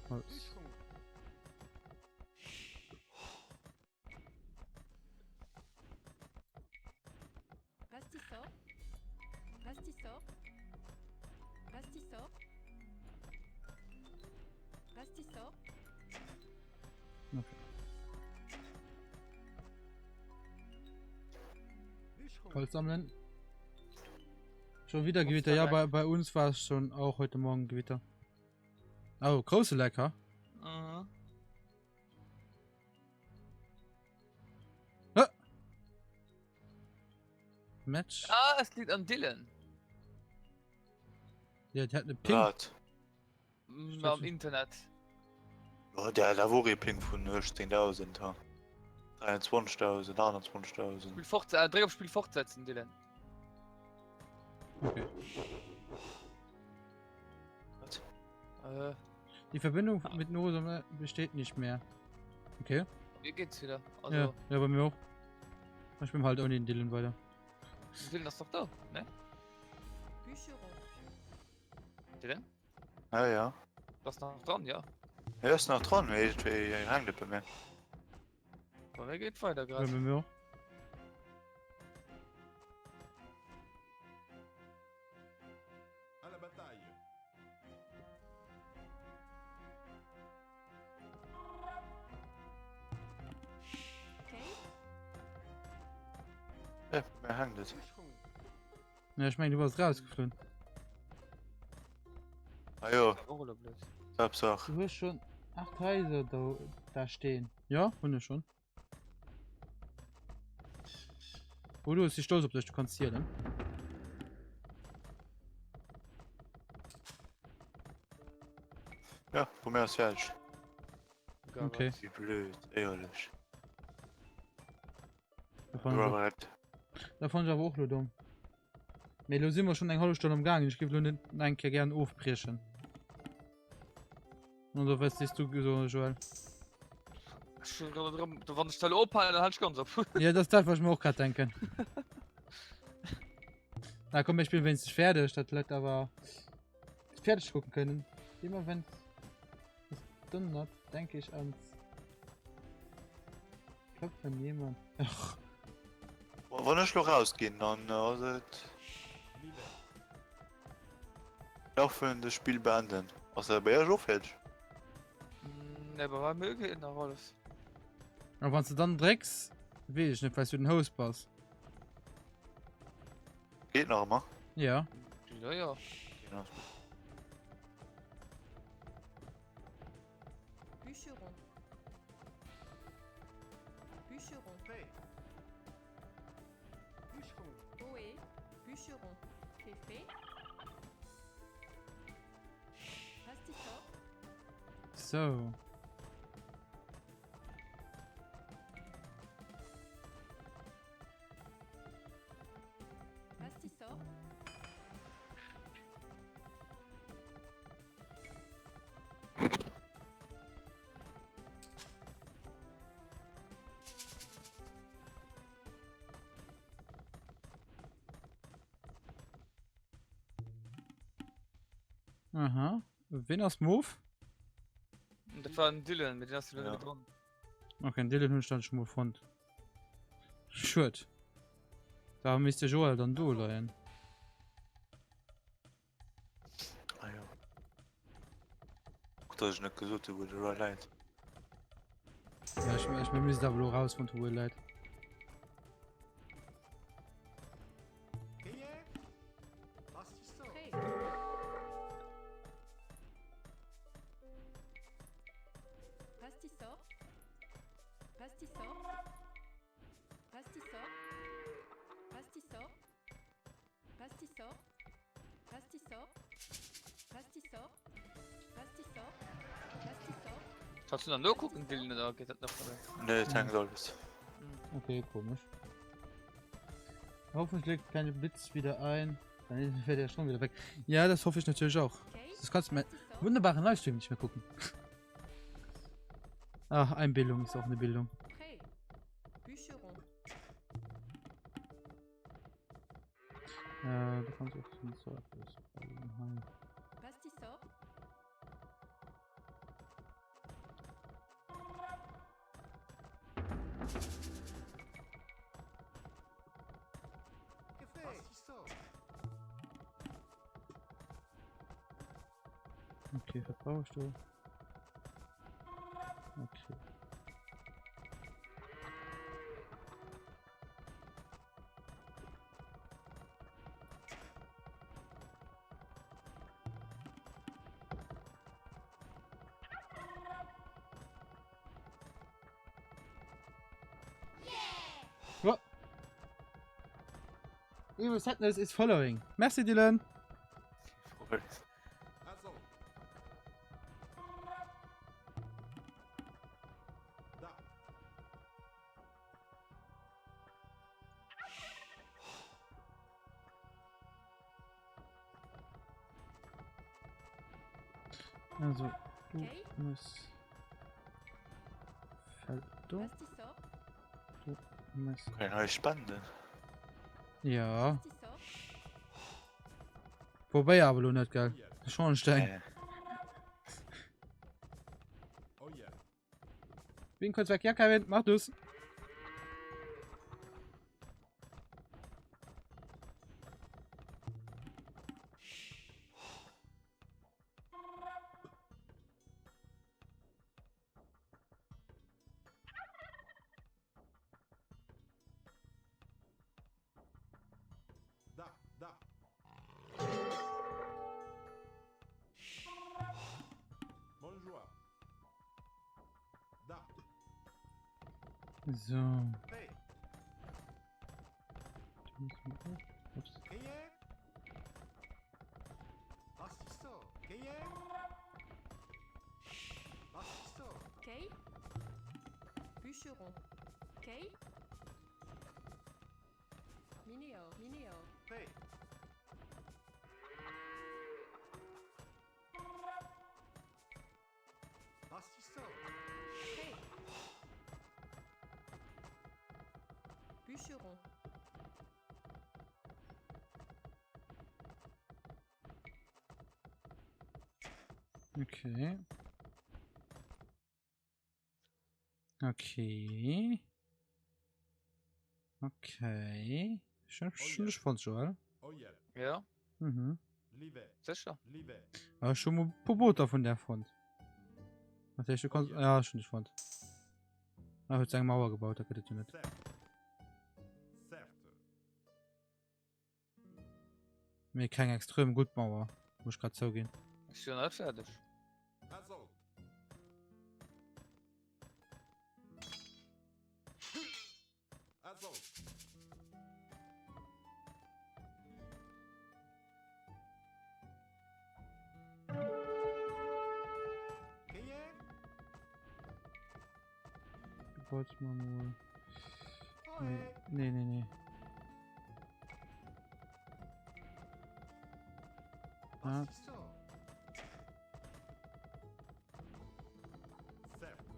Holz. Pastissor. Pastissor. Pastissor. Pastissor. Okay. Holz sammeln. Schon wieder Gewitter. Ja, bei, bei uns war es schon auch heute Morgen Gewitter. Oh, große Lecker. Mhm. Ah! Match. Ah, es liegt an Dylan. Ja, die hat eine Pink. Wat? Mm, Am Internet. Oh, der da wor ee Ping vun 18.000 ha. 23.000, 28.000. Spiel fort, äh, dréck op Spiel fortsetzen, Dylan. Okay. Wat? Äh, Die Verbindung mit Nosome besteht nicht mehr. Okay. mir geht's wieder. Also, Ja, ja, bei mir auch. Ich bin halt ohne den Dylan weiter. Dylan ass doch da, ne? Bûcheron. Dylan? Ja, ja. Bass nach dran, ja. Er ass nach dran, mee iergendwéi hänkt et bei mir. Bei mir geet weider Ja, grad. bei mir auch. À la bataille. Kay. Ja, bei mir hänkt et. Bûcheron. Ja, ich meine, du warst rausgeflogen. Ah jo, Och elo blöd. Haaptsaach. Du hast schon 8 Häuser da, da stehen. Ja, hunn ech schon. Oh, du si stolz op dech, du kannst zielen. Ja, bei mir ass fäerdeg. Okay. Wéi blöd, éierlech. Da fannen ech Iwwerhaupt. Da fannen ech awer och lo domm. Mee lo si mer schon eng hallef Stonn am Gaangen. Ech géif lo net nach eng Kéier gären ofbriechen. Oder wat sees du so, Joël? Ech hunn grad erëm, wann ech da lo ophalen, dann halen ech ganz op. Ja, dat ass dat, wat ech mir och grad denken. Na komm, mir spillen wéinstens fäerdeg, dat d'Leit awer fäerdeg kucken kënnen. Immer wenn es donnert, denke ich ans Klopfen jemand. Ach. Wann ech lo rausginn, dann ass et laufendes Spiel beenden. Ass dat bei iech och fäerdeg? Ne, bei mir geet nach alles. A wann s de dann drécks, weess ech net, well s du den Host bass. Geet nach ëmmer? Ja. Ja, ja. Genau. Bûcheron. Bûcheron. Prêt. Bûcheron. Ohé. Bûcheron. Féfé. Pastissor. So. Pastissor. Aha. Ween ass Move? Dat war den Dylan, mee deen ass jo elo net méi dran. Okay, den Dylan hunn ech dann schon mol fonnt. Schued. Da misst de Joël dann do leien. Ah jo. Gutt, dass ech net gesot hu wou de Roy läit. Ja, ech, ech, mir misst awer elo rausfonnt hu wou e läit. Cueillère. Pastissor. Prêt. Pastissor. Pastissor. Pastissor. Pastissor. Pastissor. Pastissor. Pastissor. Pastissor. Pastissor. Kannst du dann no kucken, Dylan, oder geht dat nach? Oder? Nee, et hänkt alles. Okay, komisch. Hoffentlich legt kein Blitz wieder ein. Dann fährt er schon wieder weg. Ja, das hoffe ich natürlich auch. Das kannst du mir wunderbaren Livestream nicht mehr gucken. Ach, Einbildung ist auch eine Bildung. Äh, du kannst auch zum Zeug. Okay, wat brauch ech do? Okay. What? Evil Sadness is following. Merci Dylan. Also, du Okay. muss Feld do, Pastisor. du muss. Kann ich euch spenden? Ja, Pastisor. wobei awer lo net, gell? Schornstein. Äh, Oh yeah. Bin kurz weg. Ja, Kevin, mach du's. Da, da. Bonjour. Da. So. Hey. Du musst mal auf. Ups. Quem é? Pastisor. Quem é? Pastisor. Kay. Bûcheron. Kay. Minéor. Minéor. Hey. Pastisor. Kay. Bûcheron. Okay. Okay. Okay. Schon, schon gespannt, Joel. Oh yeah. Ja, Mhm. Liebe. sécher. Liebe. Aber schon mal ein paar Boote von der Front. Natürlich, du kannst. Ja, schon nicht Front. Ah, huet eng Mauer gebaut, da gëtt et jo net. Certo. Certo. Mee keng extrem gutt Mauer, muss ech grad zouginn. Ech sinn net fäerdeg. Assault. Assault. Quem é? Wollt mal mol. Qual Nee, é? nee, nee, nee. Ah. Pastisor. Certo.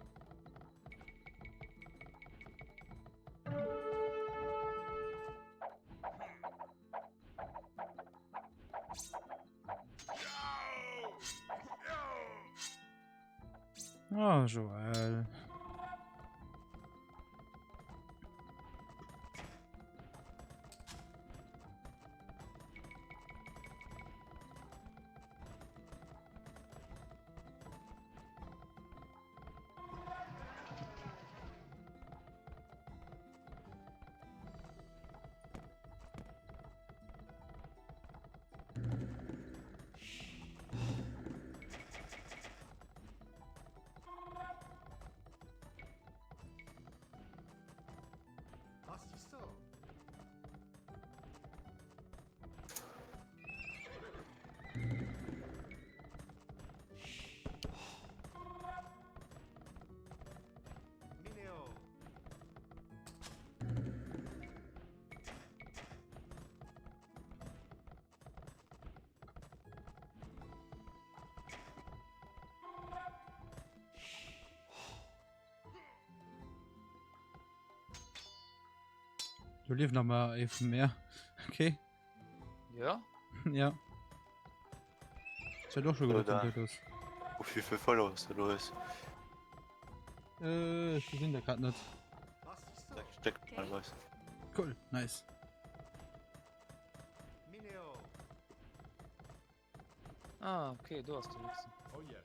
Oh, Joël. Pastisor. Mineo. Do lieft nach mal ee vum Meer. Okay. Ja? Ja. Ich hat och schon gedacht, Oder- dass das. Wofür für Followers du los? Äh, ich gesinn der grad net. Stéck normalerweis. Cool, nice. Ah, okay, do ass de nächsten. Oh yeah.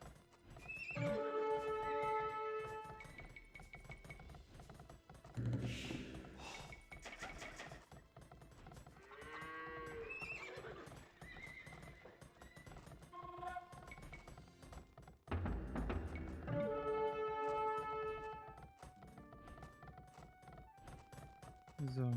So.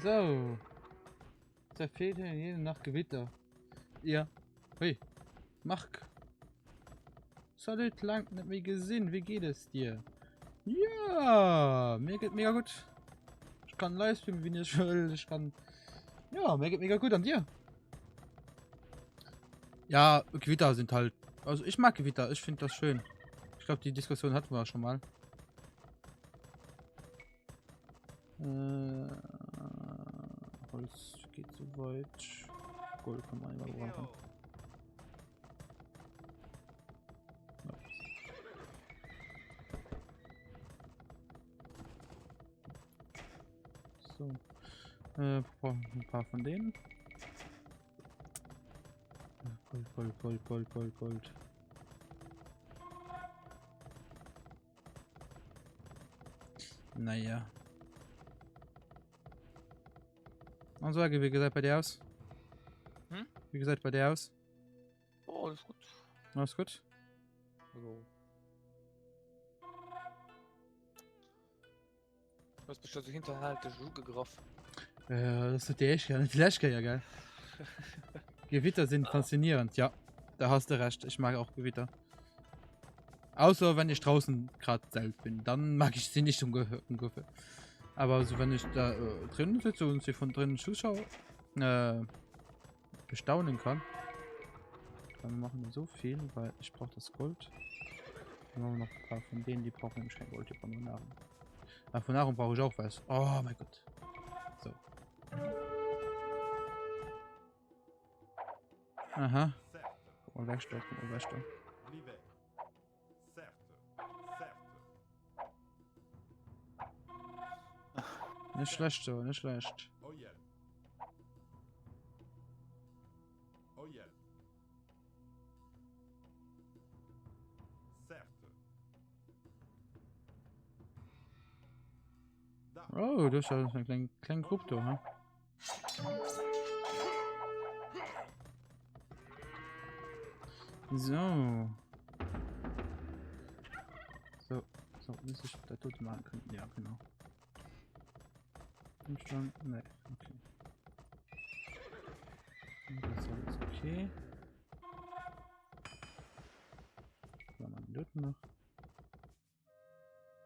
So. Da fehlt ja jede Nacht Gewitter. Ja. Hey. Marc. Salut, lang net méi gesinn. Wéi geet es dir? Ja, mir geet mega gutt. Ech kann livestreamen, wéi ech wëll. Ech kann. Ja, mir geet mega gutt. An dir? Ja, Gewitter sind halt. Also ich mag Gewitter, ich finde das schön. Ich glaube, die Diskussion hatten wir schon mal. Äh, Holz geht so weit. Gold kann man immer brauchen. So. Äh, brauchen ein paar von denen. Gold, Gold, Gold, Gold, Gold, Gold. Naja. An so, wie gesagt bei dir aus? Hm? Wie gesagt bei dir aus? Oh, alles gut. Alles gut? Jo. Du hast mich da so hinterhältig ugegraff. Äh, das ist die echt, ja, die letzte, ja, gell? Gewitter sind faszinierend, ja. Da hast du recht. Ich mag auch Gewitter. Außer wenn ich draußen gerade selbst bin, dann mag ich sie nicht ungefähr. Aber so wenn ich da äh, drinnen sitze und sie von drinnen zuschaue, äh, bestaunen kann, dann machen wir so viel, weil ich brauche das Gold. Dann machen wir noch ein paar von denen, die brauchen nämlich kein Gold, die brauchen nur Nahrung. Aber von Nahrung brauche ich auch was. Oh mein Gott. So. Aha. Guck mal, weg da, guck mal, weg da. Nicht schlecht so, nicht schlecht. Oh, du hast ja einen kleinen, kleinen Grupp da, hm? So. So, so, müsste ich da tot machen können. Ja, genau. Umstand? Nee, okay. Das ist alles okay. Machen wir den noch.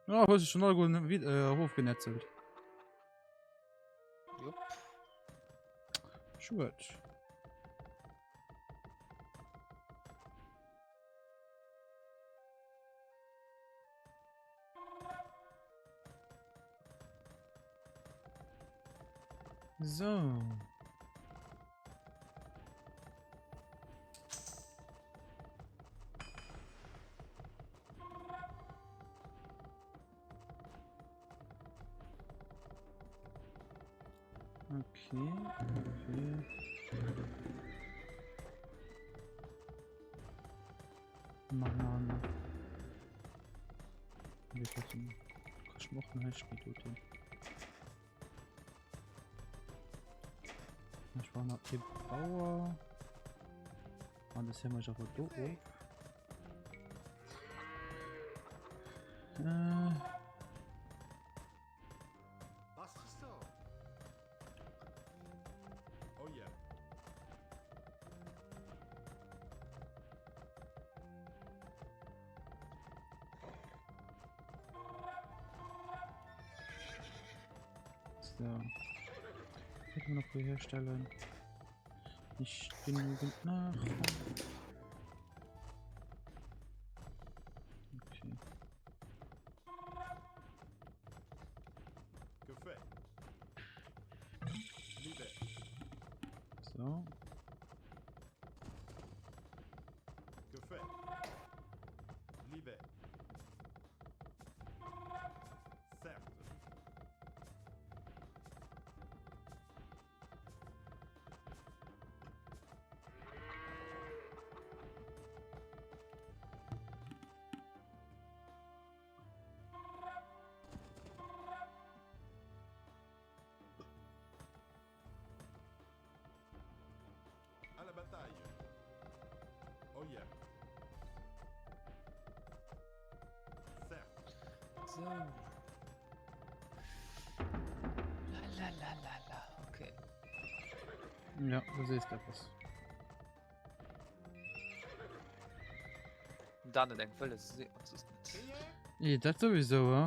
Ja, hues schon all gut äh, erofgenetzelt. Jupp. Schued. So. Okay, okay. Machen wir noch. Wir kaufen Schmochen Ich brauche noch e Bauer. An das hör mech awer do of. Äh. So. Können wir noch hier herstellen? Nicht genügend nach. Okay. So. À la bataille. Oh yeah. Certes. So. La la la la la. Okay. Ja, du sees eppes. Dann net eng wëlles se ons is net. Nee, dat sowieso, ja.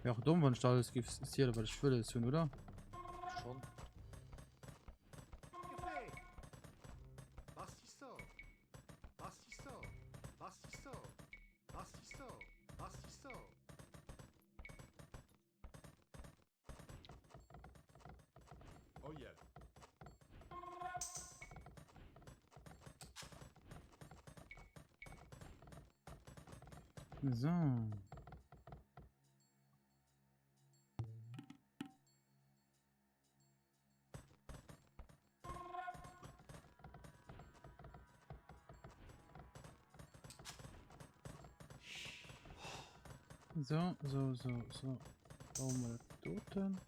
Wär och domm, wann ech da alles géif zielen, wat ech wëlles hunn, oder? Schon. Oh yeah. So. So, so, so, so. Bauen wir das doten.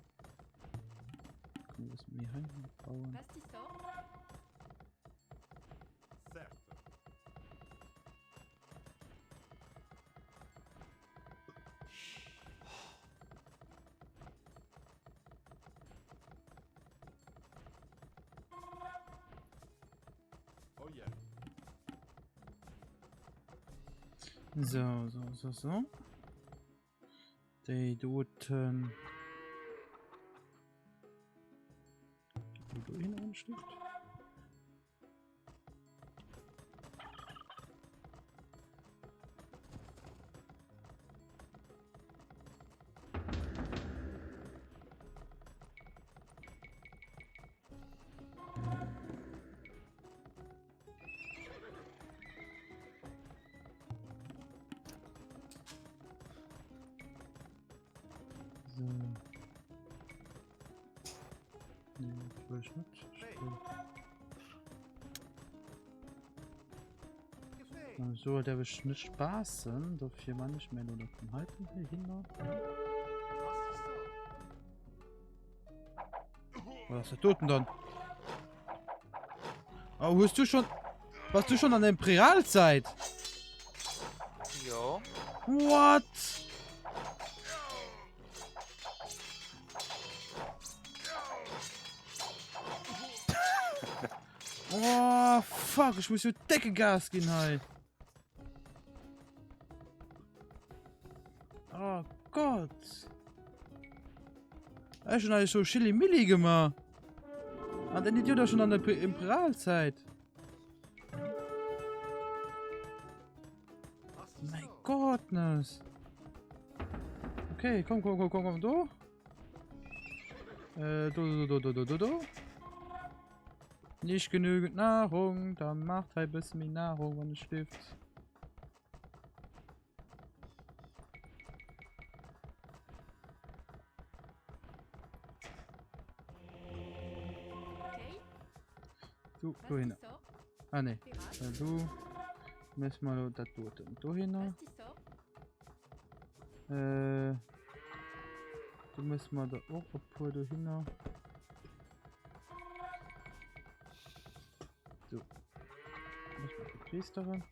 Können wir das mir hier bauen? So, so, so, so. Déi doten. Dohinner en Stift. So. Nee, dat wëll ech net. Ech wëll... So, därf ech net spaassen, dofir man ech mir elo dat heiten hier hin. Was ass dat doten dann? Oh, hues du schon... Warst du schon an der Imperialzeit? Jo. What? Oh, fuck, ich muss jo decke Gas ginn hei. Oh Gott. Ech hun eigentlich so Chili-Milli gemacht. An den Idiot ist schon an der Imperialzeit. Mein Gottness. Okay, komm, komm, komm, komm, komm, do. Äh, do, do, do, do, do, do, do. Nicht genügend Nahrung, dann macht halt ein bisschen mehr Nahrung, wenn es stirbt. Du, dohinner. Ah, ne. Du müssen wir dat doten. Dohinner. Äh, du müssen wir da auch e puer dohinner. Weess de erëm?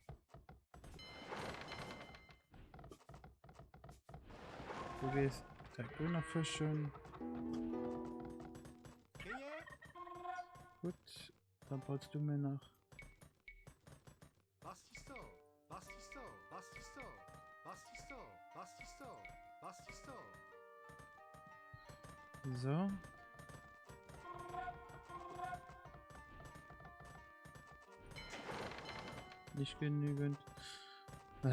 Du gees direkt do nach fëschen. Gutt, da brauchst du mir nach. So. Nicht genügend. Äh.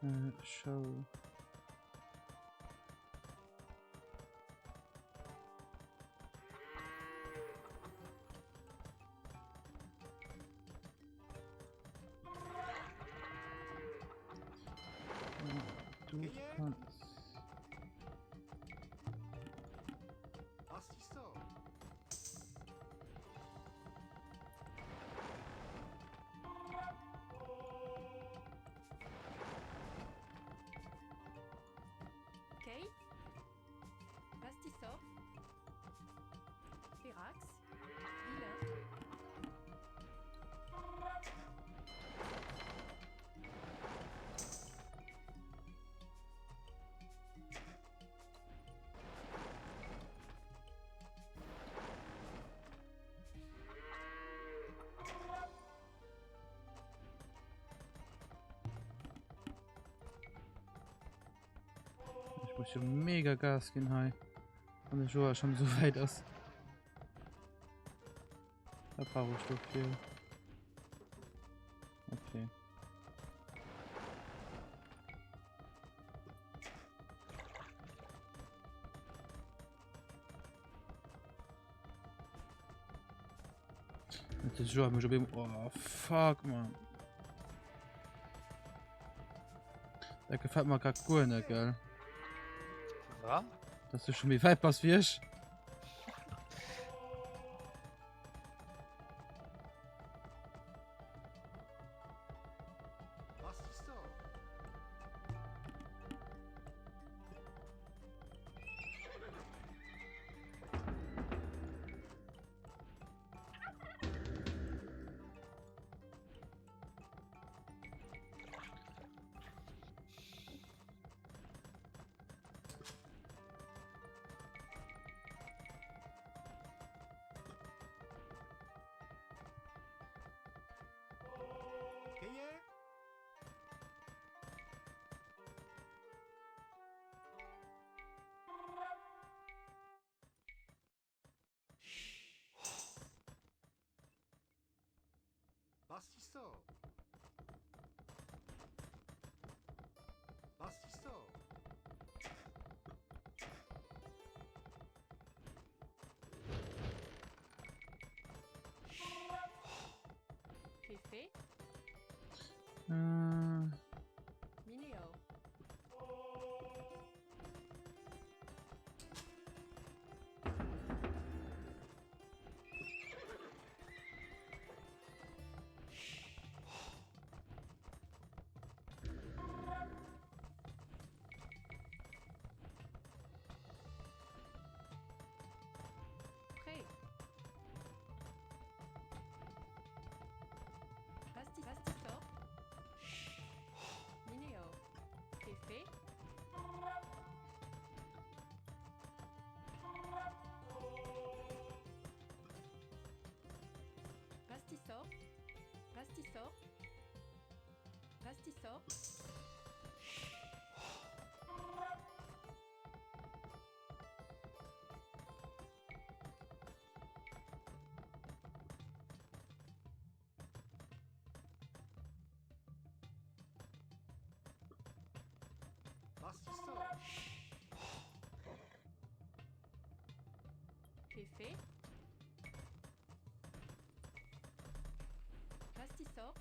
Äh, show. Du kannst. Kate, Bastissor, Ferax, Vilain. Ech muss jo mega Gas ginn hei. Wann de Joer schon so weit ass. Da brauche ich dofir. Okay. De Joer mech op eemol. Oh, fuck, man. Dat gefällt mir grad guer net, gell? Was? Dass du schon méi wäit bass wéi ech. Fefe. Äh. Mineo. Prêt. Pasti Pastisor. Mineo. Fefe. Pastisor. Pastisor. Pastisor. Fefe. Pastisor.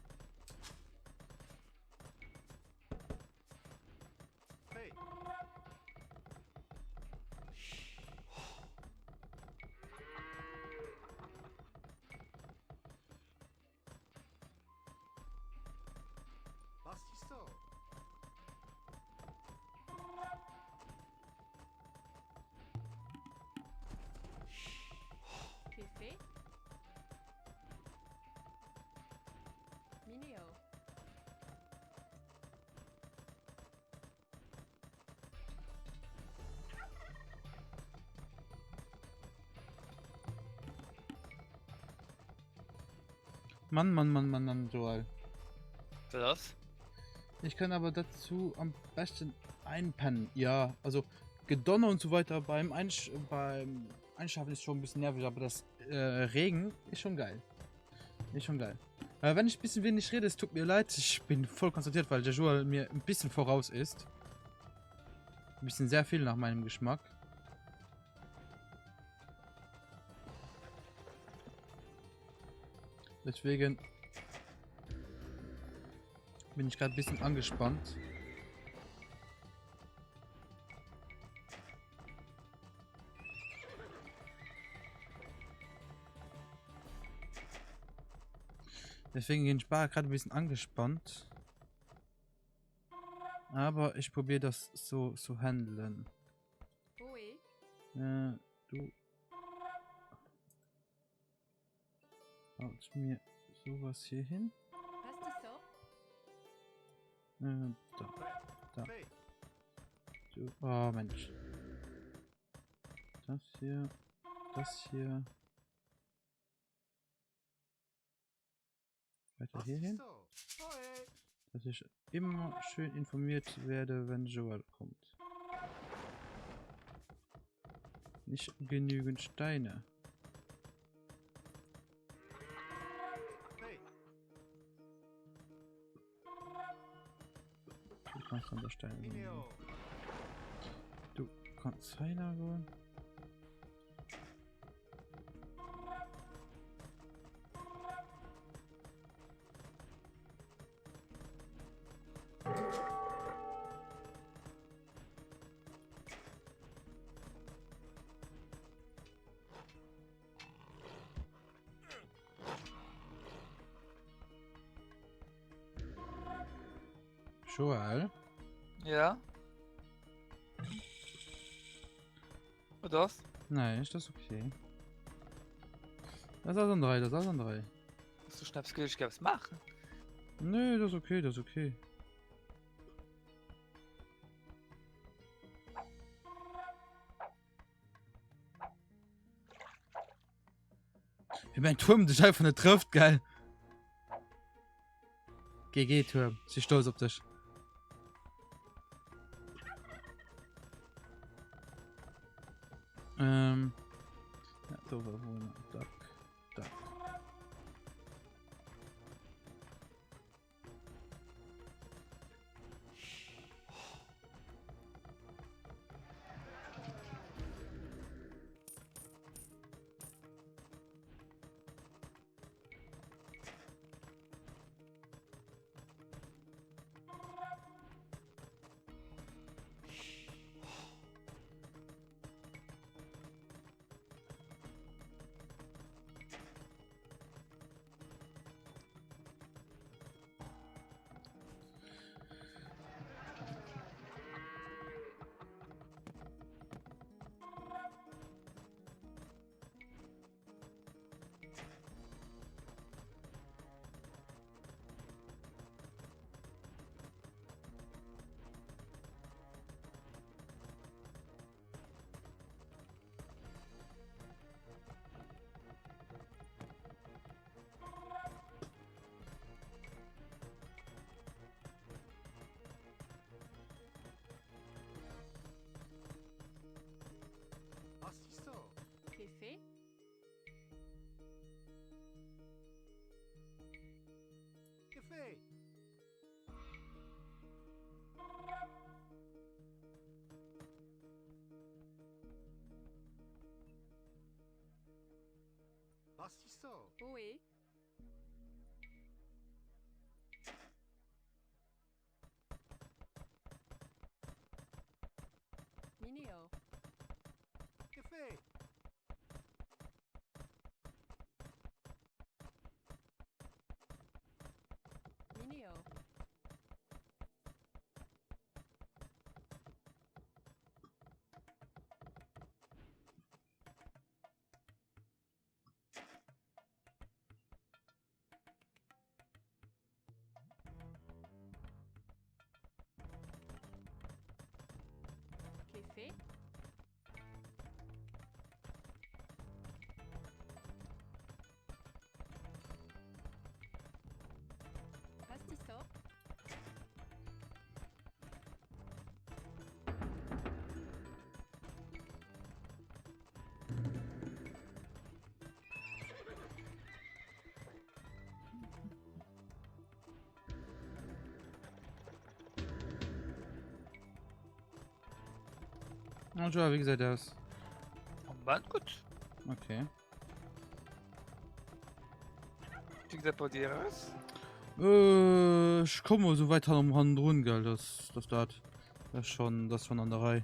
Mann, Mann, Mann, Mann, Mann, Joel. Was ass? Ich kann aber dazu am besten einpennen. Ja, also Gedonner und so weiter beim, Einsch beim Einschlafen ist schon ein bisschen nervig, aber das äh, Regen ist schon geil. Ist schon geil. Äh, wenn ich ein bisschen wenig rede, es tut mir leid, ich bin voll konzentriert, weil der Joel mir ein bisschen voraus ist. Ein bisschen sehr viel nach meinem Geschmack. Deswegen bin ich gerade ein bisschen angespannt. Deswegen bin ich gerade ein bisschen angespannt. Aber ich probiere das so zu handeln. Äh, du baust mir sowas hier hin. Äh, da. Da. Du, oh Mensch. Das hier. Das hier. Weiter hier hin. Dass ich immer schön informiert werde, wenn Joel kommt. Nicht genügend Steine. Du kannst an der Steine. Du kannst Heiner holen. Joel? Ja? Wat ass? Näischt, ass okay. Das ass an der Rei, das ass an der Rei. Hast du Schnaps gëtt, ech gäb's maachen? Nee, das okay, das okay. Wie mein Turm dech einfach net trëfft, gell? GG Turm, si stolz op dech. Ähm, ja, do war wohl noch. Dack, dack. Café. Café. Oé. Mineo. Café. Mineo. Café. An Joa, wéi gesäit aus? Am Moment gutt. Okay. Wéi gesäit bei dir aus? Äh, ech komme mol sou wäit han hannendrun, gell, dass dass dat das schon das schon an der Rei.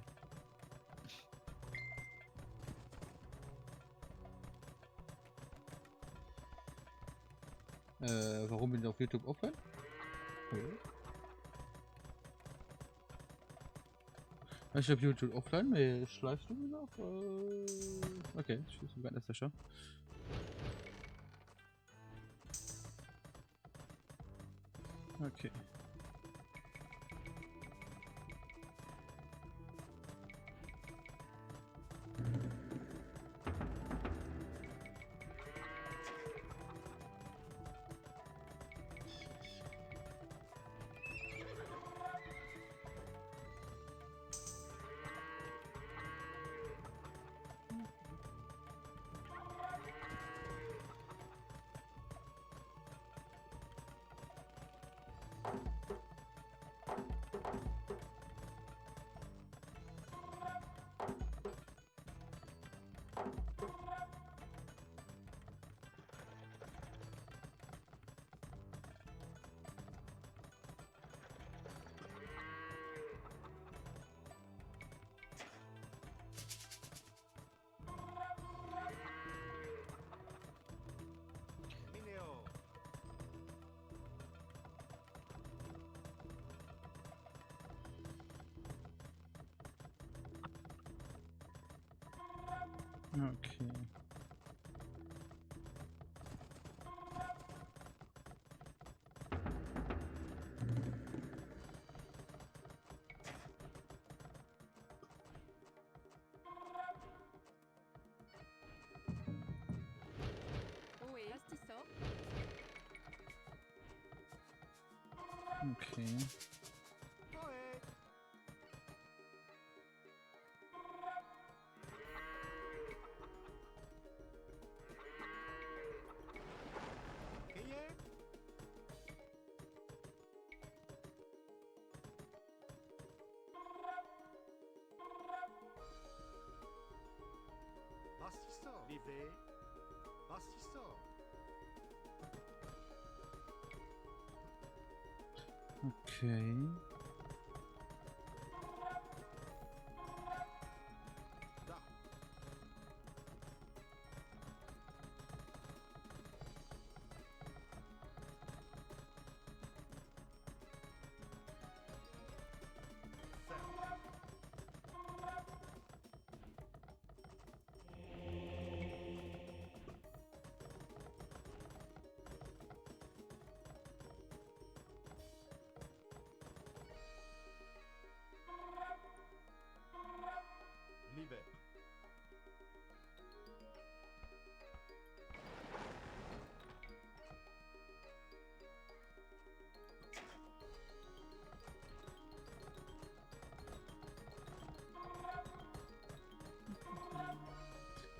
Äh, warum bin ich auf YouTube offen? Okay. Ich hab YouTube offline, mee ech livestreamen nach. Äh, okay, ich bin mir gar nicht sicher. Okay. Okay. Okay. Okay.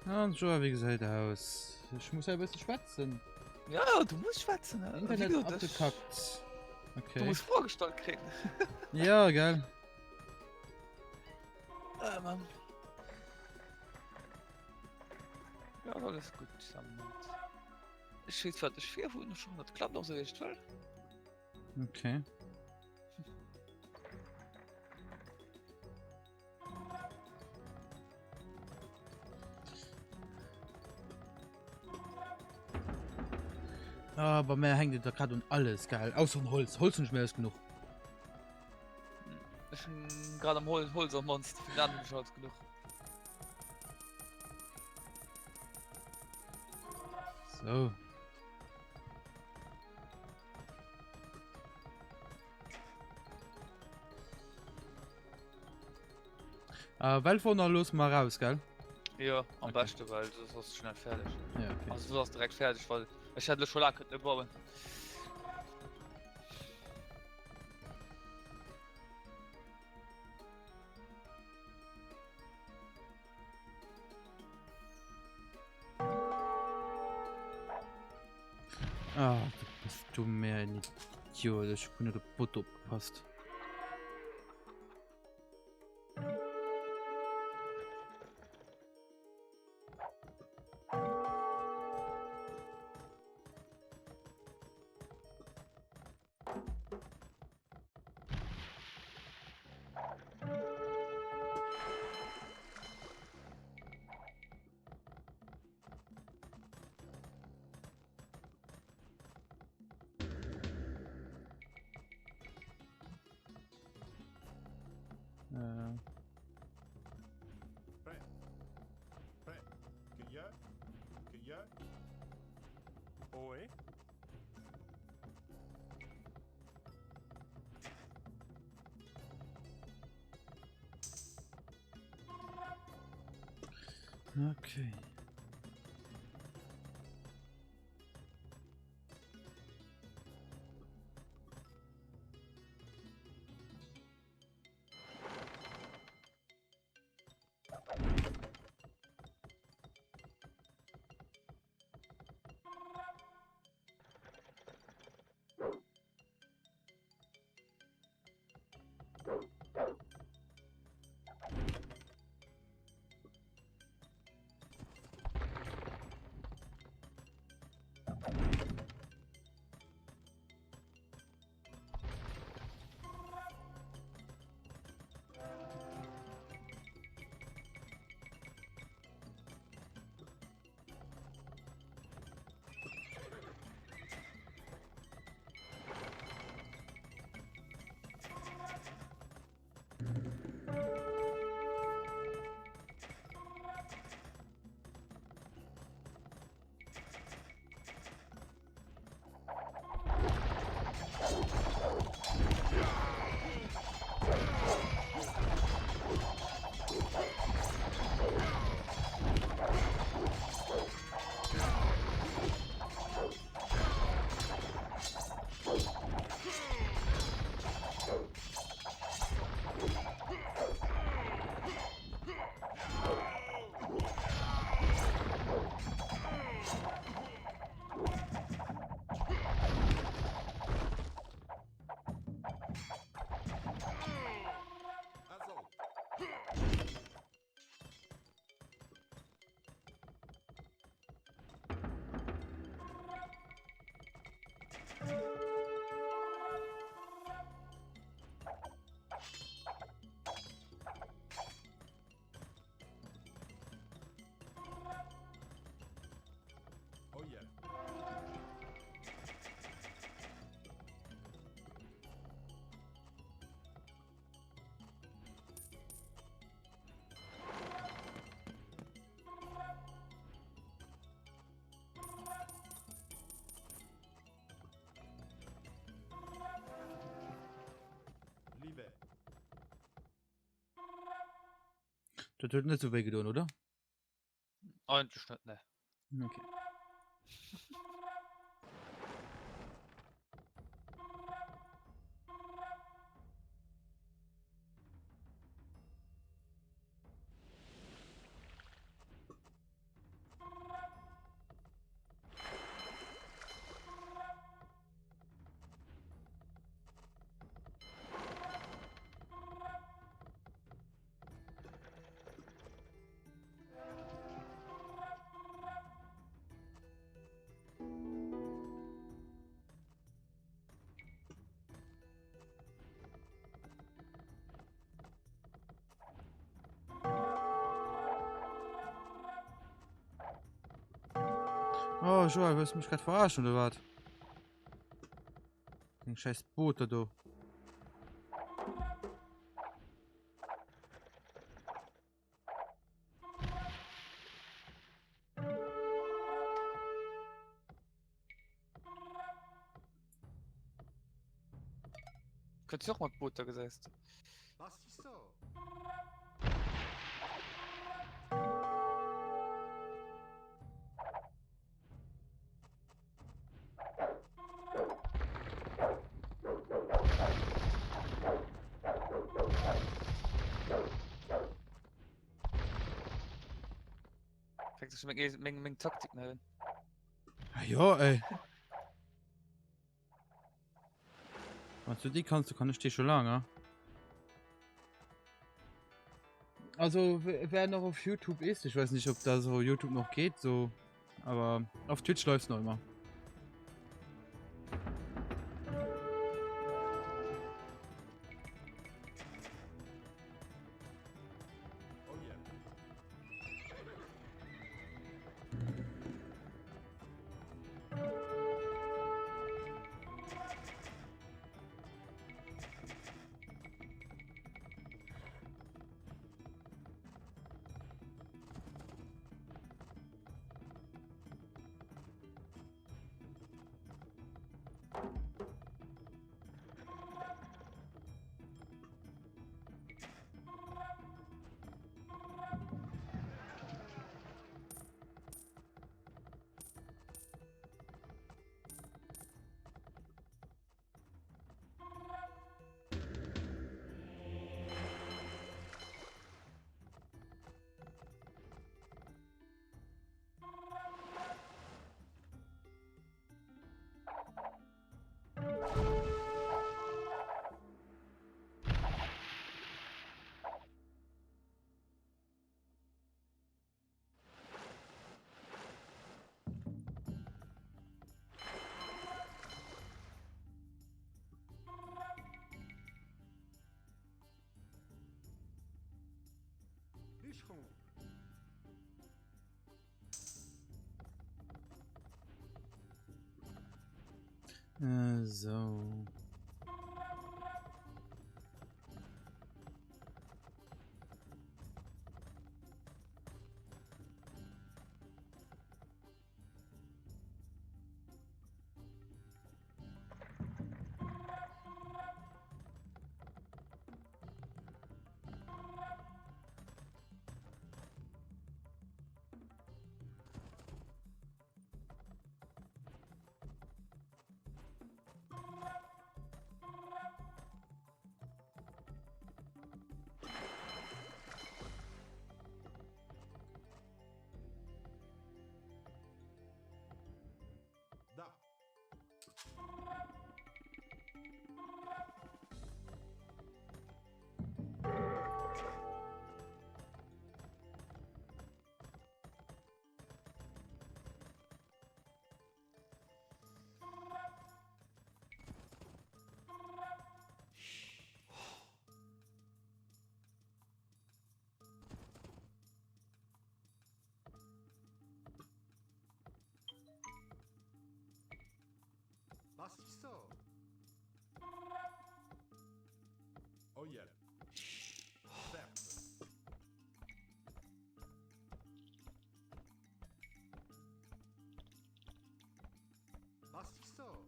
An Joa, wéi gesäit aus? Ech muss e bësse schwätzen. Ja, du muss schwätzen. Äh, Internet wéi du, das- abgekackt. Okay. Du muss Froe gestallt kréien. Ja, gell. Ah, Mann. Ja, alles gutt am Moment. Ech weess, wat ech virhunn. Ech hoffen, dat klappt och sou, wéi ech et wëll. Okay. Ah, bei mir hängt et da grad un alles, gell? Ausser un Holz. Holz hunn ech méi als genuch. Ech hunn grad am Hol Holz am mannsten, vun den hunn ech als genuch. So. Äh, Weltwunder los mal raus, gell? Ja, am Okay. beschte, well du ass schnell fäerdeg. Ja, okay. Also du ass direkt fäerdeg, well ech hätt lo scho laang kënne bauen. Ah, du bist du mir ein Idiot. Ich bin nur der Bot opgepasst. Äh. Prêt. Prêt. Cueilleur. Cueilleur. Oe. Okay. Oh yeah. L'hiver. Dat huet net sou wéi gedoen, oder? Eigentlech net, ne. Okay. Oh, Joel, willst du mich gerade verarschen oder was? Den scheiß Boot da do. Könntest du auch mal Boot da gesetzt? Bâtisseur. Fängt schon meng, meng, meng Taktik ne? Ah, ja, ey. Wann du die kannst, du kann ich die schon lange. Also, wer noch auf YouTube ist, ich weiß nicht, ob da so YouTube noch geht, so. Aber auf Twitch läuft es noch immer. Oh yeah. Bûcheron. Äh, so. Da. Bastisseur. Oyel. Serpe. Bastisseur.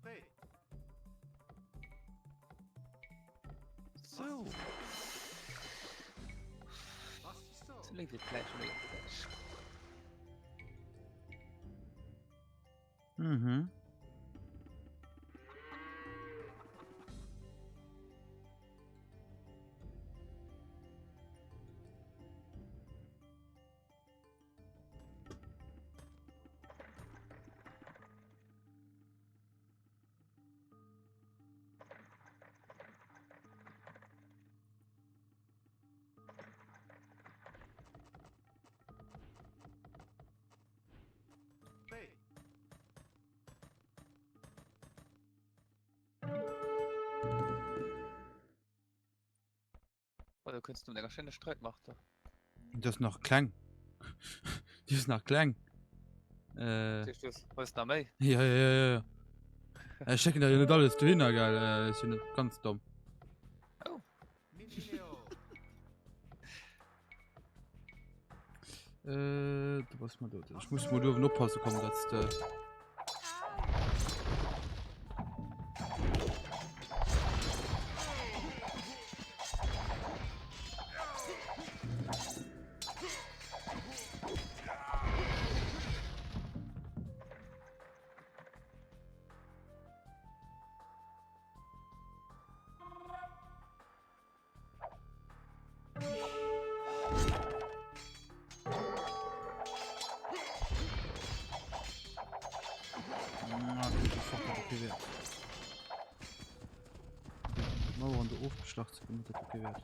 Prêt. So. Bastisseur. Zu léif vläicht méi vläicht. Mhm. Prêt. Oh, da könntest du mit enger schöne Streitmacht da. Das ist nach kleng. Die ist nach kleng. Äh, Siehst du, hues nach méi? ja, ja, ja, ja. Ech stecken da jo net alles dohinner, gell? Äh, ist jo net ganz domm. Mineo. Äh, du bass mal do. Ich muss mal do oppassen kommen, dass de. Mauern do ofgeschlacht ze ginn, huet dat kee Wäert.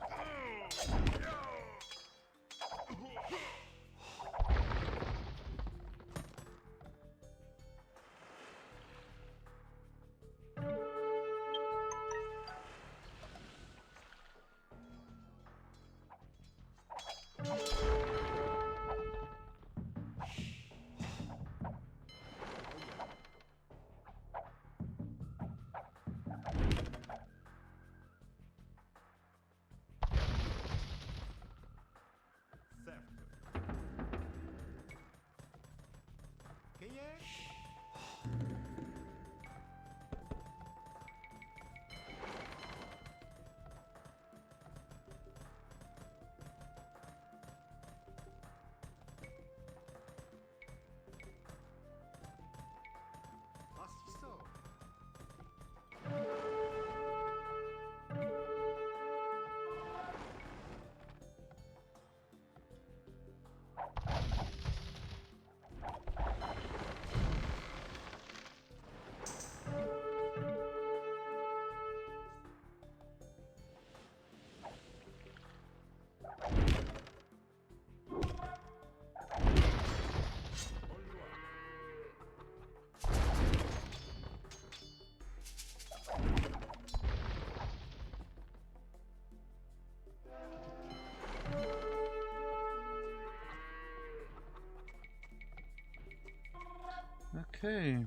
Okay.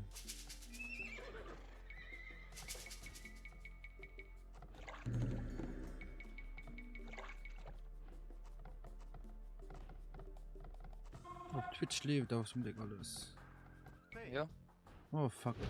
Op Twitch leeft awer zum Glück alles. Ja. Oh fuck it.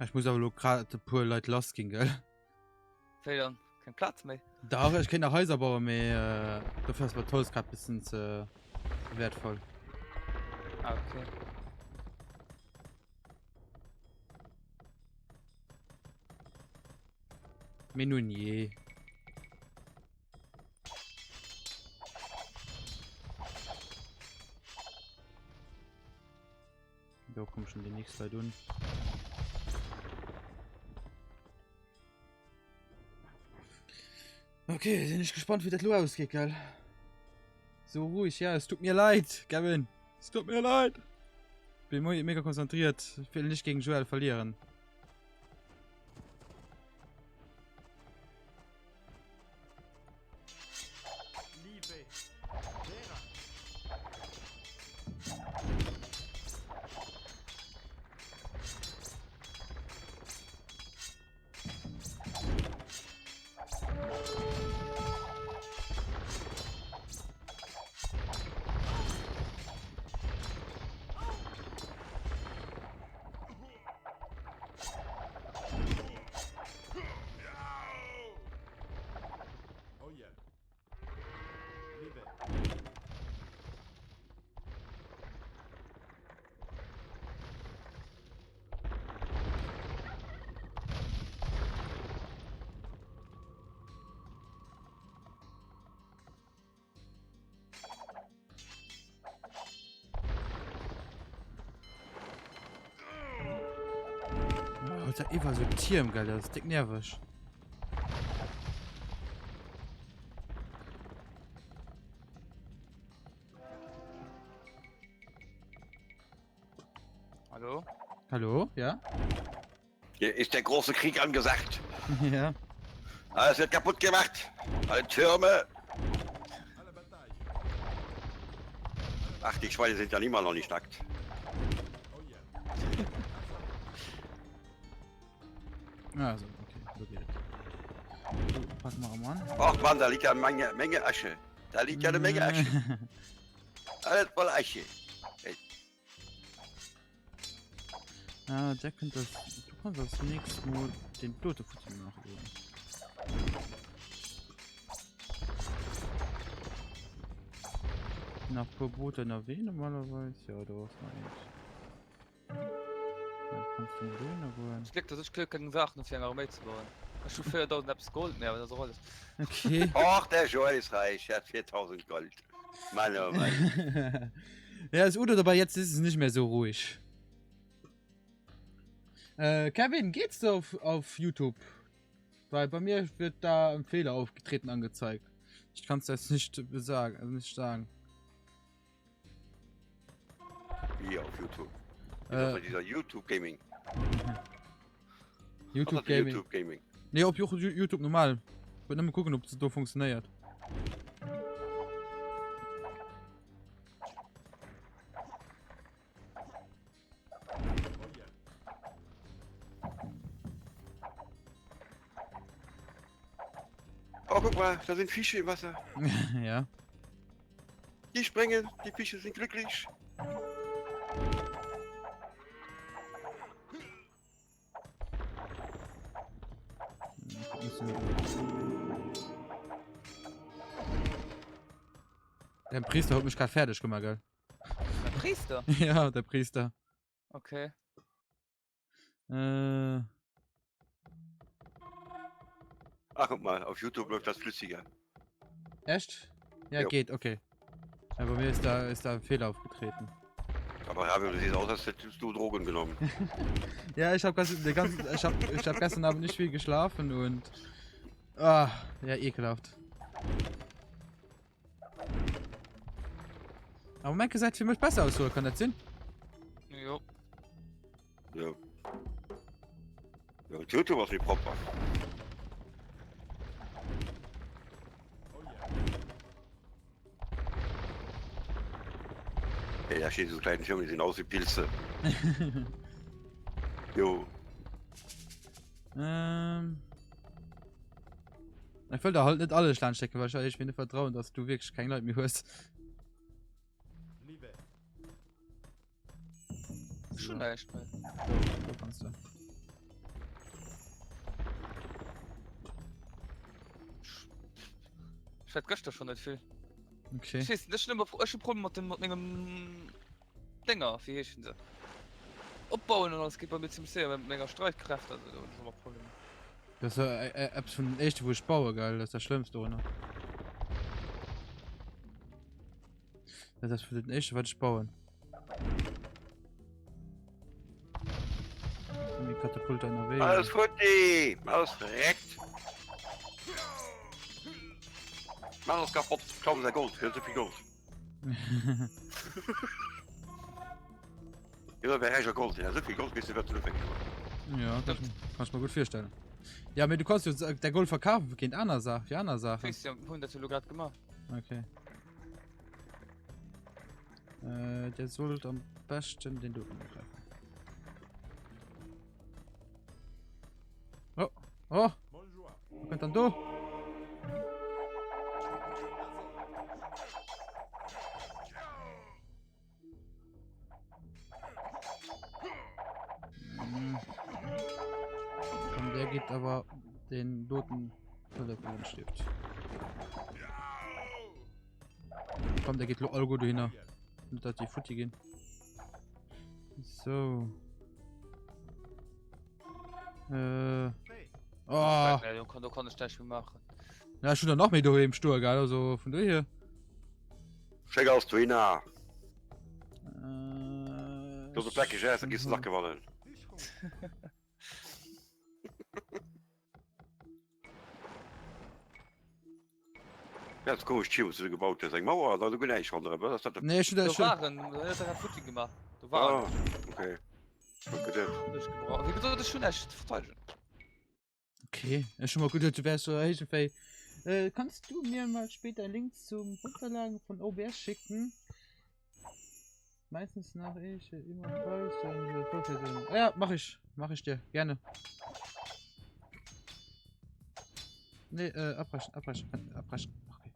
Ech muss awer lo grad e puer Leit lass ginn, gell? Wéi dann? Keng Plaz méi? Dach, ech kéint nach Haiser bauen, mee äh, dofir ass mer d'Holz grad bëssen ze wertvoll. Ah, okay. Mee nun jee. Do kommen schon die nächsten Leute un. Okay, sinn ech gespannt, wéi dat lo ausgeet, gell? So ruhig, ja, es tut mir leid, Gavin. Es tut mir leid. Bin mega konzentriert. Ich will nicht gegen Joel verlieren. Oh, da iwwer so Tierm, gell, das ist dick nervig. Hallo? Hallo, ja? Hier ist der große Krieg angesagt. Ja. Alles wird kaputt gemacht. Alle Türme. Ach, die Schweine sind ja immer noch nicht nackt. Also, okay, so geht es. So, packen wir mal an. Ach Mann, da liegt ja eine Menge, Menge Asche. Da liegt ja eine Menge Asche. Alles voll Asche. Hey. Ah, der könnte das. Du kannst als nächstes Mal den Tote Fuß machen. Nach puer Booter ënnerwee normalerweis. Jo, do ass nach eent. Da kannst du do goen. Ech Gléck, dass ech keng Saachen hu fir eng Arméi ze bauen. Ech hu 4000 eppes Gold, mee awer dat ass och alles. Okay. Och der Joël ist reich, er hat 4000 Gold. Mann, oh Mann. Ja, ist Udo dabei, jetzt ist es nicht mehr so ruhig. Äh, Kevin, geht's du auf, auf YouTube? Weil bei mir wird da ein Fehler aufgetreten angezeigt. Ich kann es jetzt nicht besagen, also nicht sagen. Wie auf YouTube? Äh, dieser YouTube Gaming. YouTube Gaming. YouTube Gaming. Nee, op YouTube normal. Wollt nëmme kucken, ob se do funktionéiert. Oh, guck mal, da sind Fische im Wasser. ja. Die springen, die Fische sind glücklich. Der Priester hat mich gerade fertig gemacht, gell? Der Priester? ja, der Priester. Okay. Äh. Ach, guck mal, auf YouTube läuft das flüssiger. Echt? Ja, Jo. geht, okay. Ja, bei mir ist da, ist da ein Fehler aufgetreten. Aber Ravi, du siehst aus, als hättest du Drogen genommen. Ja, ich habe ganzen, ich hab, ich hab gestern Abend nicht viel geschlafen und. Ah, ja, ekelhaft. Aber mein gesagt, für mich besser aus, so kann das sinn? Jo. Ja. Ja, YouTube ass méi propper. Ey, da stehen so kleine Schirme, die sehen aus wie Pilze. Jo. Ähm. Ich will da halt nicht alle Schlangen stecken, weil ich ehrlich mir nicht vertrauen, dass du wirklich kein Leid mehr hast. Schon näischt méi. Do kanns du. Ech hat gëschter schon net vill. Okay. Ech weess net, ech hunn ëmmer ech hu Problemer mat dem mat mengem Dénger, wéi heeschen se? Opbauen an alles geet bei mir zimmlech séier, mä mat menger Streitkräft, also do hunn ech ëmmer Problemer. Dat ass eppes vun den éischte wou ech baue gell, dat ass dat schlëmmst dorunner. Dat ass vun den éischte wat ech bauen. Mir Katapult ënnerwee. Alles futti! Alles verreckt! Mach alles kaputt! Klau säi Gold, hien huet souvill Gold. Hien huet räich a Gold, hien hat souvill Gold, weess net wat en ufänke soll. Ja, kann ich, kann ich mir gut virstellen. Ja, mee du kannst jo däi Gold verkafen géint aner Saachen, fir aner Saachen. Weess, hunn dat jo lo grad gemaach. Okay. Äh, der sollt am besten den do angreifen. Oh, oh, was kommt dann do? Hm. Komm, der gibt aber den Loten Philipp stirbt. Komm, der geht lo all gut hin. Nicht, dass die futti gehen. So. Äh. Oh. Nee, do kann, do kann ech näischt méi maachen. Ja, schon nach méi do im Stur, gell? Also vun do hier. Schéck alles dohinner. Äh, Do so fleckeg aus, da gehst du nach gewannen. Ganz komisch Tier, was du gebaut hast. Eng Mauer, da du näischt ronderëm. Was ass dat? Nee, ech hun Do dat schon. waren, do huet er futti gemaach. Do waren. Ah, okay. Gut geduet. Ech gebraucht. Wéi gesot, ech hunn näischt ze verteidegen. Okay, ech hun mal geduet, du wärst so iergendwéi. Äh, kannst du mir mal später einen Link zum Runterladen von OBS schicken? Meistens nach ich immer voll. Ja, mach ich. Mach ich dir. Gerne. Nee, äh, abbrechen, abbrechen, abbrechen. Okay.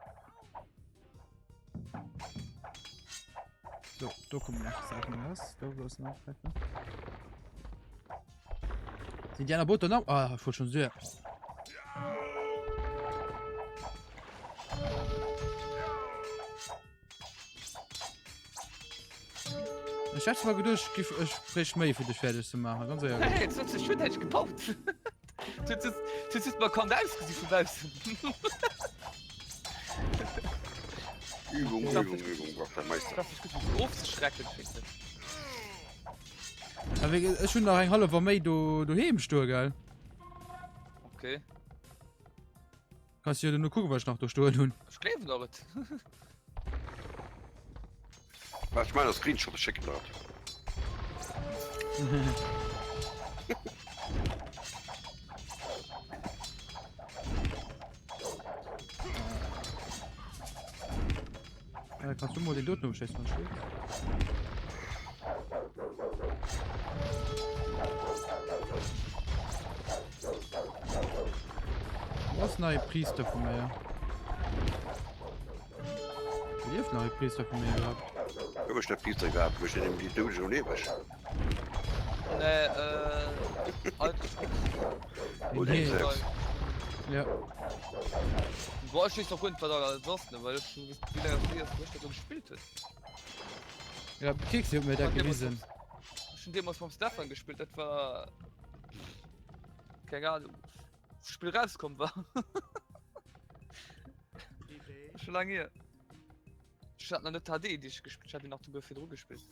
So, do kommen nach Sachen raus. Do bloß nachgreifen. Sind die anderen Boote noch? Ah, ich wollte schon sehr. Ech hätt zwar geduecht, ech giff, ech bréicht méi fir dech fäerdeg ze maachen, ganz éierlech. Hey, 20 Schritt hätt ech gebaut. Du hues du hues markant ausgesi vu baussen. Übung, Übung, Übung braucht der Meister. Das ist gut, fir ofzeschrecken, weess de. A wéi, ech hunn nach eng hallef Arméi do doheem stoe, gell? Okay. Kanns du jo duerno kucken, wat ech nach do stoen hunn. Ech gleewen der et. Ech man e Screenshot, ech schécken der et. Äh, kannst du mal den doten ofschéissen, wann steet? Wo ass nach e Priester vu mir? Lieft nach e Priester vu mir iwwerhaapt? Gouf ech net Priester iwwerhaapt? Gouf ech net déi Doudeg un ewech? Nee, äh. Eigentlech net. Oder Nee. selbst. Ja. Boah, ech weess och guer net, wat dat alles ass, ne, well ech schon wéi laang ass hier, dass ech dat do gespillt hunn. Ja, Kekse huet mir dat gewisen. Ech hunn deemools mam Stefan gespillt, dat war. Keng Ahnung, wou d'Spill rauskomm war. Scho laang hier. Ech hat nach net HD Edition gespillt, ech hat déi nach souguer virdru gespillt.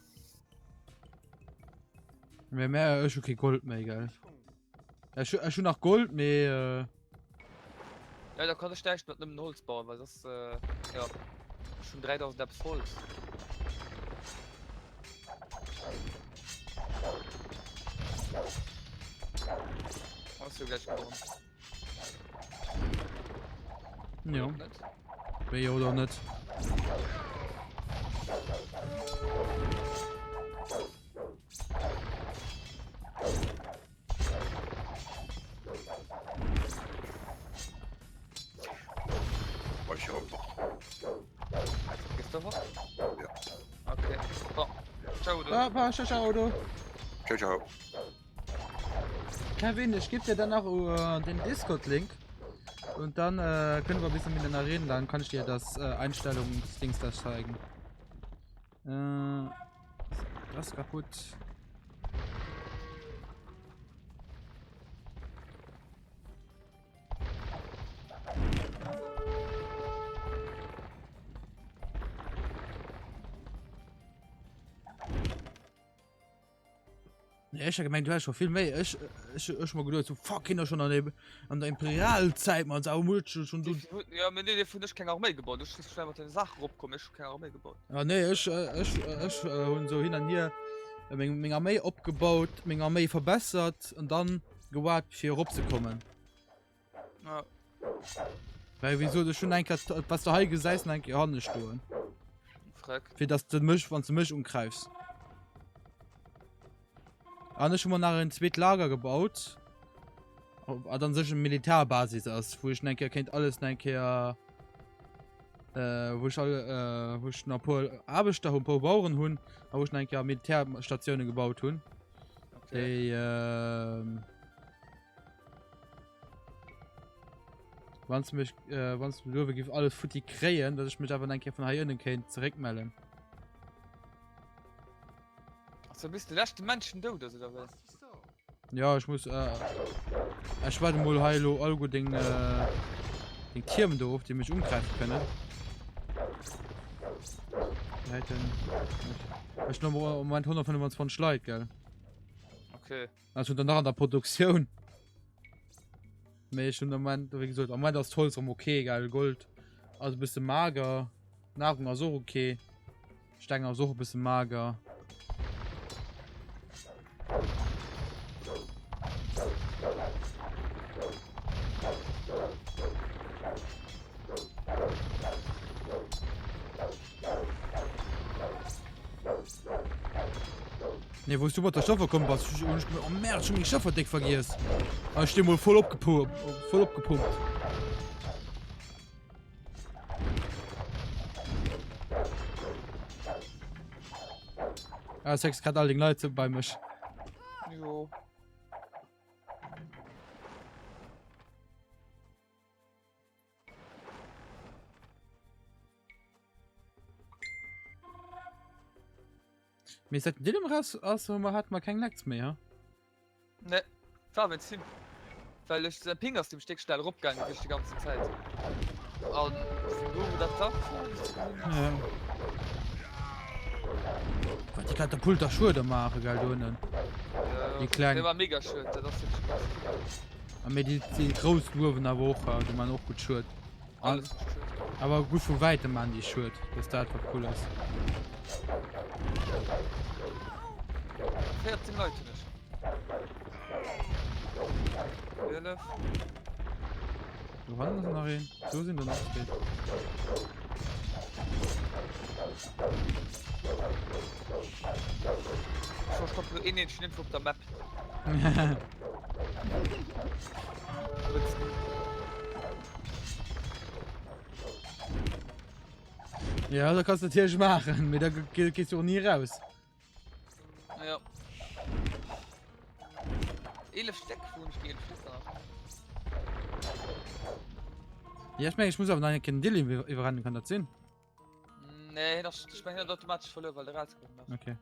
Mee mä ech hu kee Gold méi, gell? Ech hu ech hu nach Gold, mee äh. Ja, da kann ech näischt mat nëmmen Holz bauen, well soss äh, ja, ech hunn 3000 eppes Holz. Ass jo gleich gewonnen. Ja. Wéi oder net. Ja. Okay. Bon. Ciao, Udo. Ba, ba, ciao, ciao, Udo. Ciao, ciao. Kevin, ich gebe dir dann noch äh, den Discord-Link. Und dann äh, können wir ein bisschen miteinander reden. Dann kann ich dir das äh, Einstellungsdings da zeigen. Äh, das ist kaputt. Nee, ech hat gemengt du häss scho vill méi. Ech ech ech hu mer geduet so fuck hien ass schon an der an der Imperialzäit mat sau Mulch schon do. Ja mee nee dofir hunn ech keng Arméi gebaut. Ech muss schnell mat den Saachen eropkommen. Ech hu keng Arméi gebaut. Ah nee ech ech ech hunn sou hin an hier meng meng Arméi opgebaut, meng Arméi verbessert an dann gewaart fir eropzekommen. Ja. Well wéi gesot ech hunn eng Kéier wat s de hei gesäis nach eng Kéier hanne stoen. Freck. Fir dass de mech wann s de mech ungräifs. An ech hu mer nach en zweet Lager gebaut. Wat an sech en Militärbasis ass, wou ech eng Kéier kéint alles eng Kéier äh, wou ech all äh, wou ech nach puer Aarbechter hunn, puer Baueren hunn, a wou ech nach eng Kéier Militärstatioune gebaut hunn. Okay. Déi äh, wann du mech äh, wann du duerfe giff alles futti kréien, dass ech mech awer eng Kéier vun hei ënnen kéint zeréckmellen. Also bis de leschte Menschen dout ass oder was? Ja, ich muss äh, ich warte mal hei lo all deng äh, den Tierm do op, die mich umgreifen können. Ich noch Moment 125 Leit, gell? Okay. Also dann nach an der Produktion. Mee ich hun am Moment, wéi gesot, am Moment ass d'Holz rem okay, gell? Gold ass e bësse mager, Nahrung ass och okay. Steng ass och e bësse mager. Nee, wou s du mat der Stoffer komm bass, hunn ech gemengt, oh merde, ech hu meng Stoffer déck vergiess. An ech déi mol voll opgepu voll opgepumpt. Ah, Sex grad all deng Leit bei mech. Jo. Mee seit den Dillem raus ass, hu mer hat mer keng Lecks méi, ha? Ne, war wéinst him. Well ech säin Ping ass dem Stéck schnell eropgaangen duerch déi ganzen Zäit. An vun do wou dat da war, wéi s du gesinn hues. Ja. Wat déi Katapulter Schued maache, gell, do ënnen. Ja, Déi kleng. Dee war mega Schued, dat ass wierklech krass. A mee déi, déi grouss uewen awer och, déi man och gutt Schued. Alles mécht Schued. Awer gutt vu wäitem man déi Schued, dass dat wat cool ass. 14 Leit hunn ech. 12. Do hannen ass nach een. Do sinn der nach zwee. Ech verstoppen lo een eenzegen Info op der Map. Ja, da kannst du natierlech maachen, mee da gees du och ni raus. Ja. 11 Steck, wo hunn ech déi 11 Steck dann nach? Ja, ech mengen, ech muss awer nach eng Kéier den Dilly iwwerrennen, kann dat sinn? Nee, hien ass, ech mengen, hien huet automatesch verluer, well de rausgekommen ass. Okay.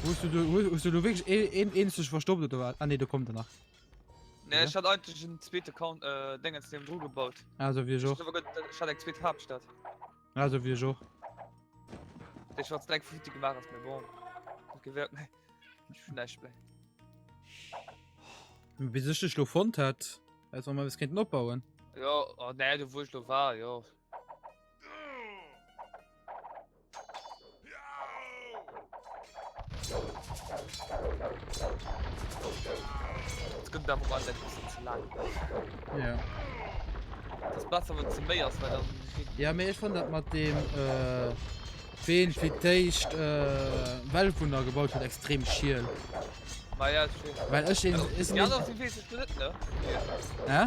Hues du, hues du wierklech een eenzeg verstoppt oder wat? Ah nee, do kommt er nach. Nee, ech hat eigentlech en zweete Count, äh, Dingens neben dru gebaut. Ah, so wie ech och. Ech hat eng zweet Haaptstad. Ah, so wie ech och. Déi schwarz Dreck futti gemaach ass, mee bon. Dat gewährt méi. Ech hunn näischt méi. Bis ech dech lo fonnt hätt, hätt mer mal was kéinten opbauen. Jo, oh nee, do wou ech lo war, jo. Et gëtt awer och alt e bëssen ze laang. Ja. Et ass besser wann et ze méi ass, well dann kritt. Ja, mee ech fann dat mat deem äh, ween fir d'éischt äh, Weltwunder gebaut huet extrem schiel. Ma ja, ech weess. Well ech een, ech Déi aner sinn weess ech lo net, ne? Hä?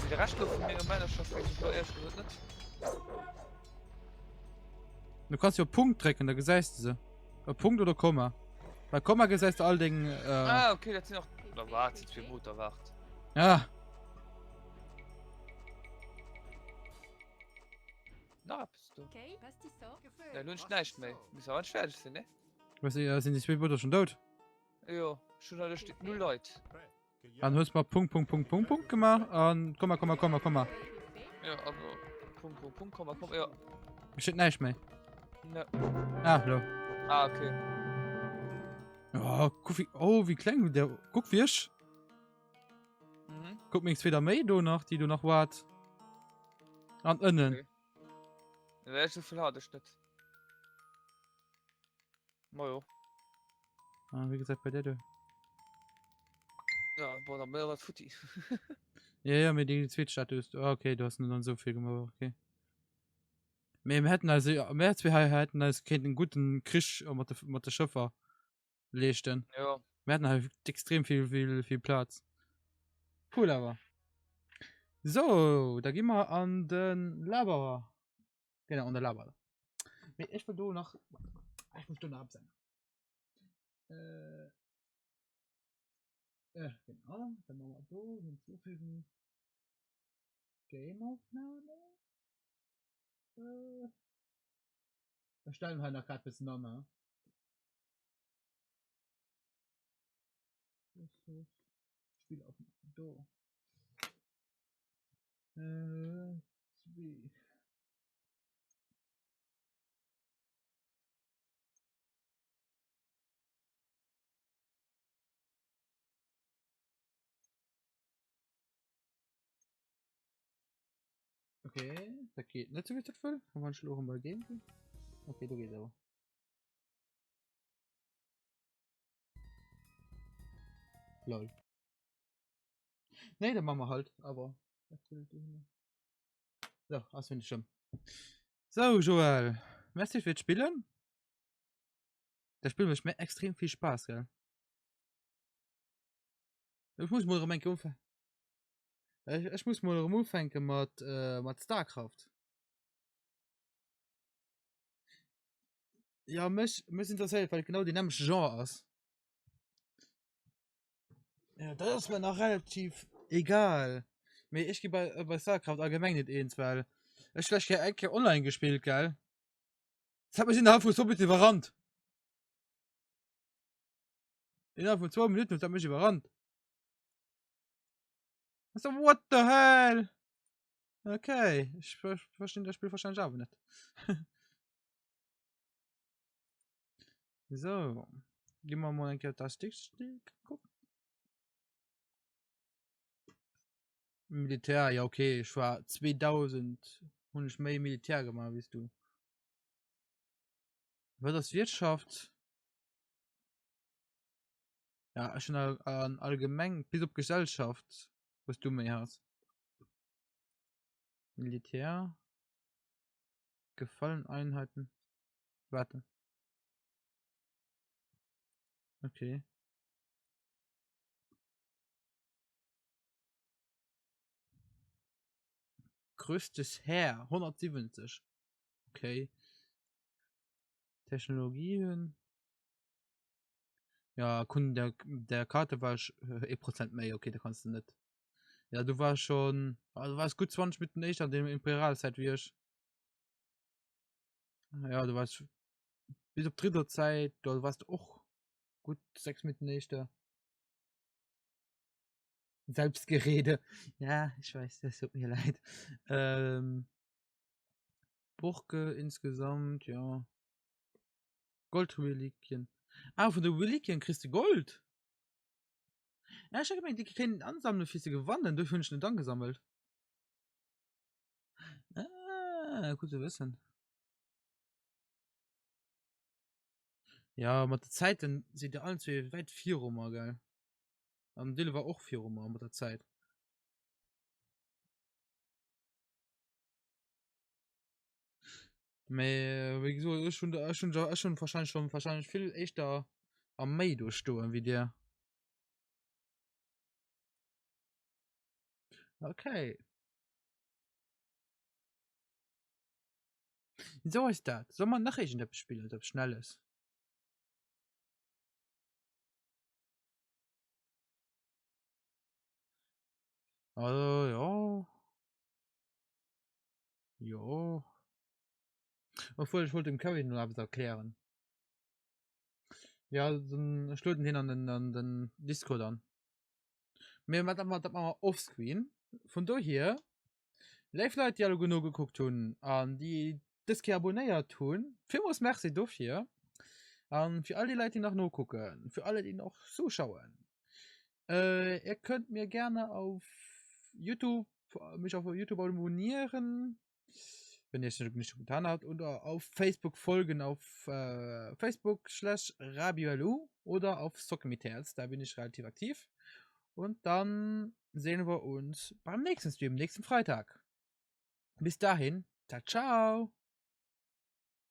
De Rescht lo vun menger Männerschaft weess ech lo éierlech gesot net. Du kannst jo Punkt drécken, da gesäis de se. E Punkt oder Komma. Bei Komma gesäis de all deng. Äh... Ah, okay, dat sinn och. Da waart, sinn zwee Booter, waart. Ja. Nach eppes do. Ja, nun ech näischt méi. Muss awer fäerdeg sinn, ne? Was, äh, sinn déi zwee Booter schon dout? Jo, schon hei steet null Leit. An hues mal Punkt, Punkt, Punkt, Punkt, Punkt gemaach an Komma, Komma, Komma, Komma. Ja, also Punkt, Punkt, Punkt, Komma, Komma, ja. Steet näischt méi. Ne. Ah, lo. Ah, okay. Oh, guck wie, oh, wie kleng der. Guck wie ech. Mhm. Guck meng zweet Arméi do nach, déi do nach waart. An ënnen. Okay. Ja, so vill hat ech net. Ma jo. Ah, wie gesagt, bei der du. Ja, boah, dann bin ich futti. Ja, ja, mit die zweite Stadt du. Ah, okay, du hast nur dann so viel gemacht, okay. Wir hätten also, mehr als wir hätten als kind einen guten Krieg mit de, mit de Schëffer leeschten. Ja. Wir hatten halt extrem viel, viel, viel Platz. Cool aber. So, da gehen wir an den Laberer. Genau, an der Laberer. Mee ech wëll do nach ech muss do nach eppes änneren. Äh, äh, genau, dann machen wir do hinzufügen. Gameaufnahme. Äh, wir stellen halt nach grad bisschen an, ne? Spielaufnahme, do. Äh, zwei. Okay, dat geet net sou wéi ech dat wëll. Wann ech elo erëm bei Game ginn. Okay, do geet awer. Lol. Nee, da machen wir halt, aber. So, ass jo net schlëmm. So, Joël, merci fir d'Spillen. Dat Spill mécht mir extrem vill Spaass, gell? Ech muss mol erëm eng Kéier ufänken. Ech, ech muss mol erëm ufänke mat, äh, mat Starcraft. Ja mech mech interesséiert, well et genau deen nämmlechte Genre ass. Ja, dat ass mir nach relativ egal. Mee ech gi bei, äh, bei StarCraft allgemeng net eens, well ech schlecht eng Kéier online gespillt, gell? Das hat mech innerhalb vun zwou Minuten iwwerrannt. Innerhalb vun zwou Minuten huet dat mech iwwerrannt. So, what the hell? Okay, ich ver verstehe das Spiel wahrscheinlich auch nicht. so, gehen wir mal ein das Stick gucken. Militär, ja okay, ich war 2000 hun ich méi Militär gemacht wéi du. Wat ass Wirtschaft? Ja, ech hunn all, an allgemeng bis op Gesellschaft, wous du méi has. Militär. Gefallen Einheiten. Warte. Okay. Größtes Heer 170. Okay. Technologien. Ja, kun der, der Karte war ich äh, 1% méi, okay, da kannst du net. Ja, du warst schon, also du warst gut 20 Minuten éischter an dem Imperialzeit wie ech. Ja, du warst bis op Ritterzeit, du warst och gut 6 Minuten éischter. Selbstgerede. Ja, ich weiß, das tut mir leid. Ähm, Burke insgesamt, ja. Goldreliquien. Ah, vun de Reliquien kriss de Gold? Ja, ech hat gemengt, déi kéint een ansammelen, fir ze gewannen. Dofir hunn ech net angesammelt. Ah, gutt ze wëssen. Ja, mat de Zäiten sidd Dir allen zwee wäit viru mer, gell? An Dille war och viru mer mat der Zäit. Mee wéi gesot, ech hunn ech hunn ech hunn wahrscheinlech schon wahrscheinlech vill éischter a méi do stoen wéi dir. Okay. So ass dat. Soll mer nach iergendeppes spillen, eppes Schnelles? Also jo. Jo. Obwohl, ich wollte dem Kevin noch etwas erklären. Ja, dann ech lueden hien an den, an den Discord an. Mee dat dat dat maache mer offscreen. Vun dohier, léif Leit, déi alleguer nogekuckt hunn an déi dës Kéier abonnéiert hunn, villmools Merci dofir. An fir all déi Leit, déi nach nokucken, fir alle, déi nach zuschauen, äh, ihr könnt mir gerne auf YouTube, mich auf YouTube abonnieren, wenn ihr es nicht schon getan habt, oder auf Facebook folgen, auf äh, Facebook slash rabiolu oder auf Soccermiterz, da bin ich relativ aktiv. Und dann sehen wir uns beim nächsten Stream, nächsten Freitag. Bis dahin, ciao, ciao.